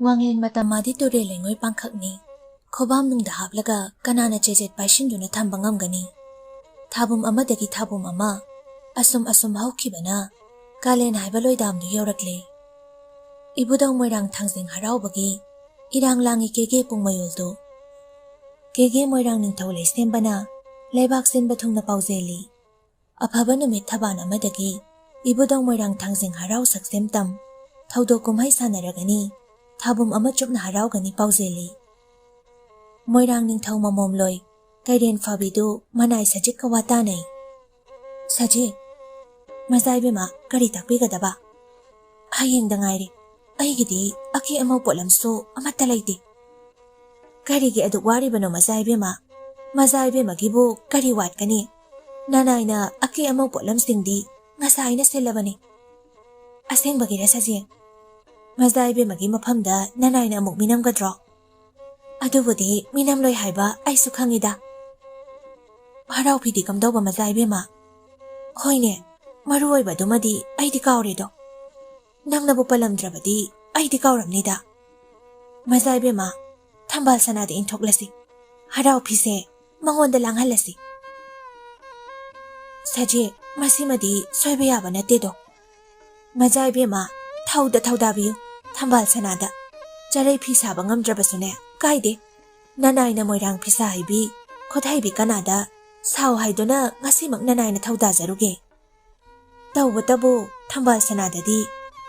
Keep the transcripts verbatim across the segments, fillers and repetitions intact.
ꯋꯥꯡꯂꯦꯟ ꯃꯇꯝ ꯃꯥꯗꯤ ꯇꯨꯔꯦꯜ ꯂꯩꯉꯣꯏ ꯄꯥꯡꯈꯛꯅꯤ꯫ ꯈꯣꯕꯥꯝ ꯅꯨꯡꯗ ꯍꯥꯞꯂꯒ ꯀꯅꯥꯅ ꯆꯦꯖꯦꯠ ꯄꯥꯏꯁꯤꯟꯗꯨꯅ ꯊꯝꯕ ꯉꯝꯒꯅꯤ? ꯊꯥꯕꯨꯝ ꯑꯃꯗꯒꯤ ꯊꯥꯕꯨꯝ ꯑꯃ, ꯑꯁꯨꯝ ꯑꯁꯨꯝ ꯍꯧꯈꯤꯕꯅ ꯀꯥꯂꯦꯟ ꯍꯥꯏꯕ ꯂꯣꯏꯗꯥꯝꯗꯨ ꯌꯧꯔꯛꯂꯦ꯫ ꯏꯕꯨꯙꯧ ꯃꯣꯏꯔꯥꯡ ꯊꯥꯡꯖꯤꯡ ꯍꯔꯥꯎꯕꯒꯤ ꯏꯔꯥꯡ ꯂꯥꯡꯉꯤ ꯀꯦꯒꯦ ꯄꯨꯡ ꯃꯌꯣꯜꯗꯨ꯫ ꯀꯦꯒꯦ ꯃꯣꯏꯔꯥꯡ ꯅꯤꯡꯊꯧ ꯂꯩꯁꯦꯝꯕꯅ ꯂꯩꯕꯥꯛ ꯁꯤꯟꯕ ꯊꯨꯡꯅ ꯄꯥꯎꯖꯦꯜꯂꯤ꯫ ꯑꯐꯕ ꯅꯨꯃꯤꯠ ꯊꯕꯥꯟ ꯑꯃꯗꯒꯤ ꯏꯕꯨꯙꯧ ꯃꯣꯏꯔꯥꯡ ꯊꯥꯡꯖꯤꯡ ꯍꯔꯥꯎ ꯁꯛꯁꯦꯝ ꯇꯝ ꯊꯧꯗꯣꯛ ꯀꯨꯝꯍꯩ ꯁꯥꯟꯅꯔꯒꯅꯤ꯫ ꯊꯥꯕꯨꯝ ꯑꯃ ꯆꯨꯞꯅ ꯍꯔꯥꯎꯒꯅꯤ ꯄꯥꯎꯖꯦꯜꯂꯤ꯫ ꯃꯣꯏꯔꯥꯡ ꯅꯤꯡꯊꯧ ꯃꯃꯣꯝꯂꯣꯏ ꯀꯩꯔꯦꯟ ꯐꯥꯕꯤꯗꯨ ꯃꯅꯥꯏ ꯁꯖꯤꯛꯀ ꯋꯥ ꯇꯥꯅꯩ꯫ "ꯁꯖꯤꯛ, ꯃꯖꯥ ꯏꯕꯦꯝꯃ, ꯀꯔꯤ ꯇꯥꯛꯄꯤꯒꯗꯕ? ꯍꯌꯦꯡꯗ ꯉꯥꯏꯔꯦ꯫ ꯑꯩꯒꯤꯗꯤ ꯑꯀꯦ ꯑꯃꯧ ꯄꯣꯠꯂꯝꯁꯨ ꯑꯃꯠꯇ ꯂꯩꯇꯦ꯫ ꯀꯔꯤꯒꯤ ꯑꯗꯨꯛ ꯋꯥꯔꯤꯕꯅꯣ ꯃꯖꯥ ꯏꯕꯦꯝꯃ? ꯃꯖꯥ ꯏꯕꯦꯝꯃꯒꯤꯕꯨ ꯀꯔꯤ ꯋꯥꯠꯀꯅꯤ? ꯅꯅꯥꯏꯅ ꯑꯀꯦ ꯑꯃꯧ ꯄꯣꯠꯂꯝꯁꯤꯡꯗꯤ ꯉꯁꯥꯏꯅ ꯁꯤꯜꯂꯕꯅꯤ꯫ ꯑꯁꯦꯡꯕꯒꯤꯔ ꯁꯖꯦ? ꯃꯖꯥ ꯏꯕꯦꯝꯃꯒꯤ ꯃꯐꯝꯗ ꯅꯅꯥꯏꯅ ꯑꯃꯨꯛ ꯃꯤꯅꯝꯒꯗ꯭ꯔꯣ?" "ꯑꯗꯨꯕꯨꯗꯤ ꯃꯤꯅꯝꯂꯣꯏ ꯍꯥꯏꯕ ꯑꯩꯁꯨ ꯈꯪꯉꯤꯗ꯫ ꯍꯔꯥꯎ ꯐꯤꯗꯤ ꯀꯝꯗꯧꯕ ꯃꯖꯥ ꯏꯕꯦꯝꯃ?" "ꯍꯣꯏꯅꯦ, ꯃꯔꯨ ꯑꯣꯏꯕꯗꯨꯃꯗꯤ ꯑꯩꯗꯤ ꯀꯥꯎꯔꯦꯗꯣ꯫ ꯅꯪꯅꯕꯨ ꯄꯜꯂꯝꯗ꯭ꯔꯕꯗꯤ ꯑꯩꯗꯤ ꯀꯥꯎꯔꯝꯅꯤꯗ꯫ ꯃꯖꯥ ꯏꯕꯦꯝꯃ, ꯊꯝꯕꯥꯜ ꯁꯅꯥꯗ ꯏꯟꯊꯣꯛꯂꯁꯤ꯫ ꯍꯔꯥꯎ ꯐꯤꯁꯦ ꯃꯉꯣꯟꯗ ꯂꯥꯡꯍꯜꯂꯁꯤ꯫" "ꯁꯖꯦ, ꯃꯁꯤꯃꯗꯤ ꯁꯣꯏꯕ ꯌꯥꯕ ꯅꯠꯇꯦꯗꯣ꯫ ꯃꯖꯥ ꯏꯕꯦꯝꯃ, ꯊꯧꯗ ꯊꯧꯗꯥꯕꯤꯌꯨ ꯊꯝꯕꯥꯜ ꯁꯅꯥꯗ꯫ ꯆꯔꯩ ꯐꯤ ꯁꯥꯕ ꯉꯝꯗ꯭ꯔꯕꯁꯨꯅꯦ, ꯀꯥꯏꯗꯦ꯫ ꯅꯅꯥꯏꯅ ꯃꯣꯏꯔꯥꯡ ꯐꯤꯁꯥ ꯍꯩꯕꯤ, ꯈꯨꯠꯍꯩꯕꯤ ꯀꯅꯥꯗ ꯁꯥꯎ ꯍꯥꯏꯗꯨꯅ ꯉꯁꯤꯃꯛ ꯅꯅꯥꯏꯅ ꯊꯧꯗꯥꯖꯔꯨꯒꯦ꯫ ꯇꯧꯕꯇꯕꯨ ꯊꯝꯕꯥꯜ ꯁꯅꯥꯗꯗꯤ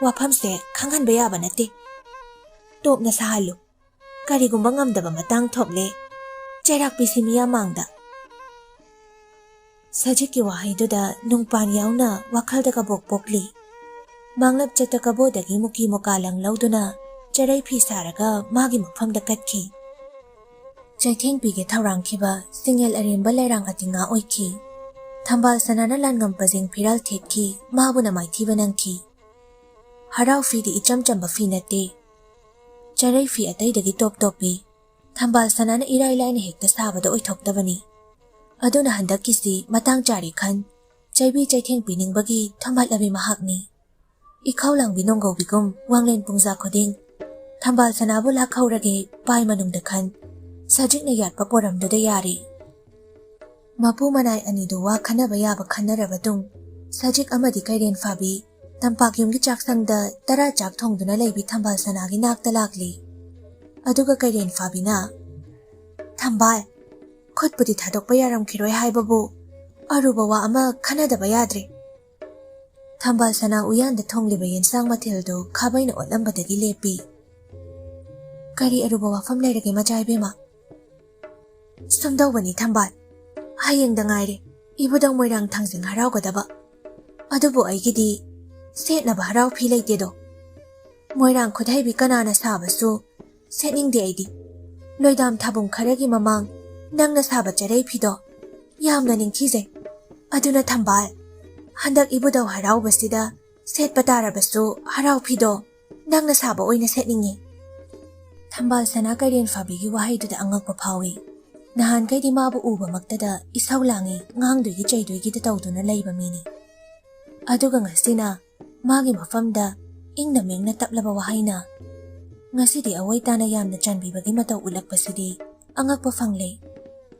ꯋꯥꯐꯝꯁꯦ ꯈꯪꯍꯟꯕ ꯌꯥꯕ ꯅꯠꯇꯦ꯫ ꯇꯣꯞꯅ ꯁꯥꯍꯜꯂꯨ꯫ ꯀꯔꯤꯒꯨꯝꯕ ꯉꯝꯗꯕ ꯃꯇꯥꯡ ꯊꯣꯛꯂꯦ, ꯆꯩꯔꯥꯛꯄꯤꯁꯤ ꯃꯤꯌꯥꯝ ꯃꯥꯡꯗ꯫" ꯁꯖꯤꯛꯀꯤ ꯋꯥꯍꯩꯗꯨꯗ ꯅꯨꯡꯄꯥꯟ ꯌꯥꯎꯅ ꯋꯥꯈꯜꯗ ꯀꯕꯣꯛ ꯄꯣꯛꯂꯤ꯫ ꯃꯥꯡꯂꯞ ꯆꯠꯇ ꯀꯕꯣꯗꯒꯤ ꯃꯨꯀꯤ ꯃꯨꯀꯥ ꯂꯪ ꯂꯧꯗꯨꯅ ꯆꯔꯩ ꯐꯤ ꯁꯥꯔꯒ ꯃꯥꯒꯤ ꯃꯐꯝꯗ ꯀꯠꯈꯤ꯫ ꯆꯩꯊꯦꯡꯄꯤꯒꯤ ꯊꯧꯔꯥꯡꯈꯤꯕ ꯁꯤꯡꯉꯦꯜ ꯑꯔꯦꯝꯕ ꯂꯩꯔꯥꯡ ꯑꯇꯤꯉꯥ ꯑꯣꯏꯈꯤ꯫ ꯊꯝꯕꯥꯜ ꯁꯅꯥꯅ ꯂꯥꯟꯉꯝ ꯄꯖꯦꯡ ꯐꯤꯔꯥꯜ ꯊꯦꯠꯈꯤ, ꯃꯥꯕꯨꯅ ꯃꯥꯏꯊꯤꯕ ꯅꯪꯈꯤ꯫ ꯍꯔꯥꯎ ꯐꯤꯗꯤ ꯏꯆꯝ ꯆꯝꯕ ꯐꯤ ꯅꯠꯇꯦ꯫ ꯆꯔꯩ ꯐꯤ ꯑꯇꯩꯗꯒꯤ ꯇꯣꯞ ꯇꯣꯞꯄꯤ꯫ ꯊꯝꯕꯥꯜ ꯁꯅꯥꯅ ꯏꯔꯥꯏ ꯂꯥꯏꯅ ꯍꯦꯛꯇ ꯁꯥꯕꯗ ꯑꯣꯏꯊꯣꯛꯇꯕꯅꯤ꯫ ꯑꯗꯨꯅ ꯍꯟꯗꯛꯀꯤꯁꯤ ꯃꯇꯥꯡ ꯆꯥꯔꯦ ꯈꯟ, ꯆꯩꯕꯤ ꯆꯩꯊꯦꯡ ꯄꯤꯅꯤꯡꯕꯒꯤ ꯊꯝꯍꯠꯂꯕꯤ ꯃꯍꯥꯛꯅꯤ꯫ ꯏꯈꯧ ꯂꯥꯡꯕꯤ ꯅꯣꯡꯒꯧꯕꯤꯒꯨꯝ ꯋꯥꯡꯂꯦꯟ ꯄꯨꯡꯖꯥ ꯈꯨꯗꯤꯡ ꯊꯝꯕꯥꯜ ꯁꯅꯥꯕꯨ ꯂꯥꯛꯍꯧꯔꯒꯦ, ꯄꯥꯏ ꯃꯅꯨꯡꯗ ꯈꯟ꯫ ꯁꯖꯤꯛꯅ ꯌꯥꯠꯄ ꯄꯣꯔꯝꯗꯨꯗ ꯌꯥꯔꯤ꯫ ꯃꯄꯨ ꯃꯅꯥꯏ ꯑꯅꯤꯗꯨ ꯋꯥ ꯈꯟꯅꯕ ꯌꯥꯕ ꯈꯟꯅꯔꯕ ꯇꯨꯡ, ꯁꯖꯤꯛ ꯑꯃꯗꯤ ꯀꯩꯔꯦꯟ ꯐꯥꯕꯤ ꯇꯝꯄꯥꯛ ꯌꯨꯝꯒꯤ ꯆꯥꯛꯁꯪꯗ ꯇꯔꯥ ꯆꯥꯛ ꯊꯣꯡꯗꯨꯅ ꯂꯩꯕꯤ ꯊꯝꯕꯥꯜ ꯁꯅꯥꯒꯤ ꯅꯥꯛꯇ ꯂꯥꯛꯂꯤ꯫ ꯑꯗꯨꯒ ꯀꯩꯔꯦꯟ ꯐꯥꯕꯤꯅ, "ꯊꯝꯕꯥꯜ, ꯈꯨꯠꯄꯨꯗꯤ ꯊꯥꯗꯣꯛꯄ ꯌꯥꯔꯝꯈꯤꯔꯣꯏ ꯍꯥꯏꯕꯕꯨ ꯑꯔꯨꯕ ꯋꯥ ꯑꯃ ꯈꯟꯅꯗꯕ ꯌꯥꯗ꯭ꯔꯦ꯫" ꯊꯝꯕꯥꯜ ꯁꯅꯥ ꯎꯌꯥꯟꯗ ꯊꯣꯡꯂꯤꯕ ꯌꯦꯟꯁꯥꯡ ꯃꯊꯦꯜꯗꯨ ꯈꯥꯕꯩꯅ ꯑꯣꯠꯂꯝꯕꯗꯒꯤ ꯂꯦꯞꯄꯤ꯫ "ꯀꯔꯤ ꯑꯔꯨꯕ ꯋꯥꯐꯝ ꯂꯩꯔꯒꯦ ꯃꯆꯥ ꯏꯕꯦꯝꯃ?" "ꯁꯨꯝꯗꯧꯕꯅꯤ ꯊꯝꯕꯥꯜ, ꯍꯌꯦꯡꯗ ꯉꯥꯏꯔꯦ ꯏꯕꯨꯙꯧ ꯃꯣꯏꯔꯥꯡ ꯊꯥꯡꯖꯤꯡ ꯍꯔꯥꯎꯒꯗꯕ꯫ ꯑꯗꯨꯕꯨ ꯑꯩꯒꯤꯗꯤ ꯁꯦꯠꯅꯕ ꯍꯔꯥꯎ ꯐꯤ ꯂꯩꯇꯦꯗꯣ꯫ ꯃꯣꯏꯔꯥꯡ ꯈꯨꯠꯍꯩꯕꯤ ꯀꯅꯥꯅ ꯁꯥꯕꯁꯨ ꯁꯦꯠꯅꯤꯡꯗꯦ ꯑꯩꯗꯤ꯫ ꯂꯣꯏꯗꯥꯝ ꯊꯥꯕꯨꯡ ꯈꯔꯒꯤ ꯃꯃꯥꯡ ꯅꯪꯅ ꯁꯥꯕ ꯆꯔꯩ ꯐꯤꯗꯣ ꯌꯥꯝꯅ ꯅꯤꯡꯊꯤꯖꯩ꯫ ꯑꯗꯨꯅ ꯊꯝꯕꯥꯜ, ꯍꯟꯗꯛ ꯏꯕꯨꯙꯧ ꯍꯔꯥꯎꯕꯁꯤꯗ ꯁꯦꯠꯄ ꯇꯥꯔꯕꯁꯨ ꯍꯔꯥꯎ ꯐꯤꯗꯣ ꯅꯪꯅ ꯁꯥꯕ ꯑꯣꯏꯅ ꯁꯦꯠꯅꯤꯡꯉꯤ꯫" ꯊꯝꯕꯥꯜ ꯁꯅꯥ ꯀꯩꯔꯦꯟ ꯐꯥꯕꯤꯒꯤ ꯋꯥꯍꯩꯗꯨꯗ ꯑꯉꯛꯄ ꯐꯥꯎꯏ꯫ ꯅꯍꯥꯟꯈꯩꯗꯤ ꯃꯥꯕꯨ ꯎꯕꯃꯛꯇꯗ ꯏꯁꯧ ꯂꯥꯡꯉꯤ, ꯉꯥꯡꯗꯣꯏꯒꯤ ꯆꯩꯗꯣꯏꯒꯤꯗ ꯇꯧꯗꯨꯅ ꯂꯩꯕ ꯃꯤꯅꯤ꯫ ꯑꯗꯨꯒ ꯉꯁꯤꯅ ꯃꯥꯒꯤ ꯃꯐꯝꯗ ꯏꯪꯅ ꯃꯤꯡꯅ ꯇꯞꯂꯕ ꯋꯥꯍꯩꯅ꯫ ꯉꯁꯤꯗꯤ ꯑꯋꯣꯏ ꯇꯥꯅ ꯌꯥꯝꯅ ꯆꯥꯟꯕꯤꯕꯒꯤ ꯃꯇꯧ ꯎꯠꯂꯛꯄꯁꯤꯗꯤ ꯑꯉꯛꯄ ꯐꯪꯂꯦ꯫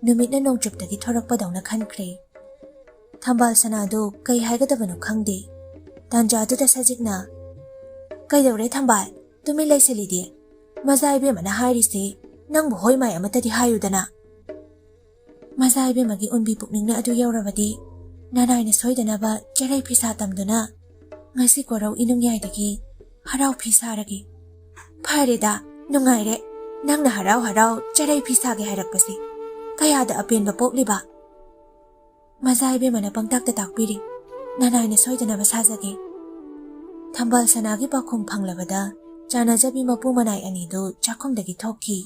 ꯅꯨꯃꯤꯠꯅ ꯅꯣꯡꯆꯨꯞꯇꯒꯤ ꯊꯣꯔꯛꯄꯗꯧꯅ ꯈꯟꯈ꯭ꯔꯦ꯫ ꯊꯝꯕꯥꯜ ꯁꯅꯥꯗꯨ ꯀꯩ ꯍꯥꯏꯒꯗꯕꯅꯣ ꯈꯪꯗꯦ꯫ ꯇꯥꯟꯖꯥꯗꯨꯗ ꯁꯖꯤꯛꯅ, "ꯀꯩꯗꯧꯔꯦ ꯊꯝꯕꯥꯜ? ꯇꯨꯃꯤꯟ ꯂꯩꯁꯤꯜꯂꯤꯗꯤ? ꯃꯖꯥ ꯏꯕꯦꯝꯃꯅ ꯍꯥꯏꯔꯤꯁꯤ ꯅꯪꯕꯨ ꯍꯣꯏ ꯃꯥꯏ ꯑꯃꯠꯇꯗꯤ ꯍꯥꯏꯌꯨꯗꯅ꯫" ꯃꯖꯥ ꯏꯕꯦꯝꯃꯒꯤ ꯎꯟꯕꯤ ꯄꯨꯛꯅꯤꯡꯅ ꯑꯗꯨ ꯌꯧꯔꯕꯗꯤ ꯅꯅꯥꯏꯅ ꯁꯣꯏꯗꯅꯕ ꯆꯦꯔꯩ ꯐꯤꯁꯥ ꯇꯝꯗꯨꯅ ꯉꯁꯤ ꯀꯣꯔꯧ ꯏꯅꯨꯡꯌꯥꯏꯗꯒꯤ ꯍꯔꯥꯎ ꯐꯤ ꯁꯥꯔꯒꯦ꯫ "ꯐꯔꯦꯗ, ꯅꯨꯡꯉꯥꯏꯔꯦ꯫ ꯅꯪꯅ ꯍꯔꯥꯎ ꯍꯔꯥꯎ ꯆꯦꯔꯩ ꯐꯤ ꯁꯥꯒꯦ ꯍꯥꯏꯔꯛꯄꯁꯦ ꯀꯌꯥꯗ ꯑꯄꯦꯟꯕ ꯄꯣꯛꯂꯤꯕ꯫" ꯃꯖꯥ ꯏꯕꯦꯝꯃꯅ ꯄꯪꯇꯥꯛꯇ ꯇꯥꯛꯄꯤꯔꯤ꯫ "ꯅꯅꯥꯏꯅ ꯁꯣꯏꯗꯅꯕ ꯁꯥꯖꯒꯦ꯫" ꯊꯝꯕꯥꯜ ꯁꯅꯥꯒꯤ ꯄꯥꯎꯈꯨꯝ ꯐꯪꯂꯕꯗ ꯆꯥꯅꯖꯕꯤ ꯃꯄꯨ ꯃꯅꯥꯏ ꯑꯅꯤꯗꯨ ꯆꯥꯛꯈꯨꯝꯗꯒꯤ ꯊꯣꯛꯈꯤ꯫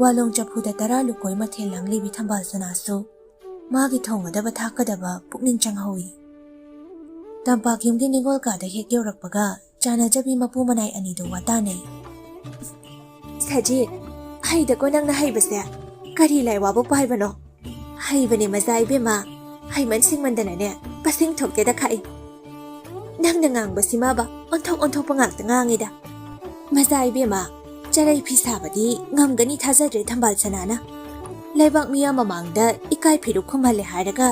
ꯋꯥꯂꯣꯡ ꯆꯐꯨꯗ ꯇꯔꯥ ꯂꯨꯀꯣꯏ ꯃꯊꯦꯜ ꯂꯥꯡꯂꯤꯕꯤ ꯊꯝꯕꯥꯜ ꯁꯅꯥꯁꯨ ꯃꯥꯒꯤ ꯊꯣꯡꯒꯗꯕ ꯊꯥꯛꯀꯗꯕ ꯄꯨꯛꯅꯤꯡ ꯆꯪꯍꯧꯏ꯫ ꯇꯝꯄꯥꯛ ꯌꯨꯝꯒꯤ ꯅꯤꯉꯣꯜ ꯀꯥꯗ ꯍꯦꯛ ꯌꯧꯔꯛꯄꯒ ꯆꯥꯅꯖꯕꯤ ꯃꯄꯨ ꯃꯅꯥꯏ ꯑꯅꯤꯗꯨ ꯋꯥꯇꯥꯅꯩ꯫ "ꯁꯖꯤ, ꯍꯩꯗꯀꯣ ꯅꯪꯅ ꯍꯩꯕꯁꯦ꯫ ꯀꯔꯤ ꯂꯥꯏꯋꯥꯕꯨ ꯄꯥꯏꯕꯅꯣ? ꯍꯩꯕꯅꯦ ꯃꯖꯥ ꯏꯕꯦꯝꯃ꯫ ꯍꯩꯃꯟ ꯁꯤꯡꯃꯟꯗꯅꯅꯦ ꯄꯁꯤꯡ ꯊꯣꯛꯇꯦꯗ ꯈꯥꯛꯏ꯫ ꯅꯪꯅ ꯉꯥꯡꯕꯁꯤꯃꯕ ꯑꯣꯟꯊꯣꯛ ꯑꯣꯟꯊꯣꯛꯄ ꯉꯥꯛꯇ ꯉꯥꯡꯉꯤꯗ꯫" "ꯃꯖꯥ ꯏꯕꯦꯝꯃ, ꯆꯔꯩ ꯐꯤ ꯁꯥꯕꯗꯤ ꯉꯝꯒꯅꯤ ꯊꯥꯖꯗ꯭ꯔꯦ ꯊꯝꯕꯥꯜ ꯁꯅꯥꯅ꯫ ꯂꯩꯕꯥꯛ ꯃꯤꯌꯥꯝ ꯃꯃꯥꯡꯗ ꯏꯀꯥꯏ ꯐꯤꯔꯨꯛ ꯈꯨꯝꯍꯜꯂꯦ ꯍꯥꯏꯔꯒ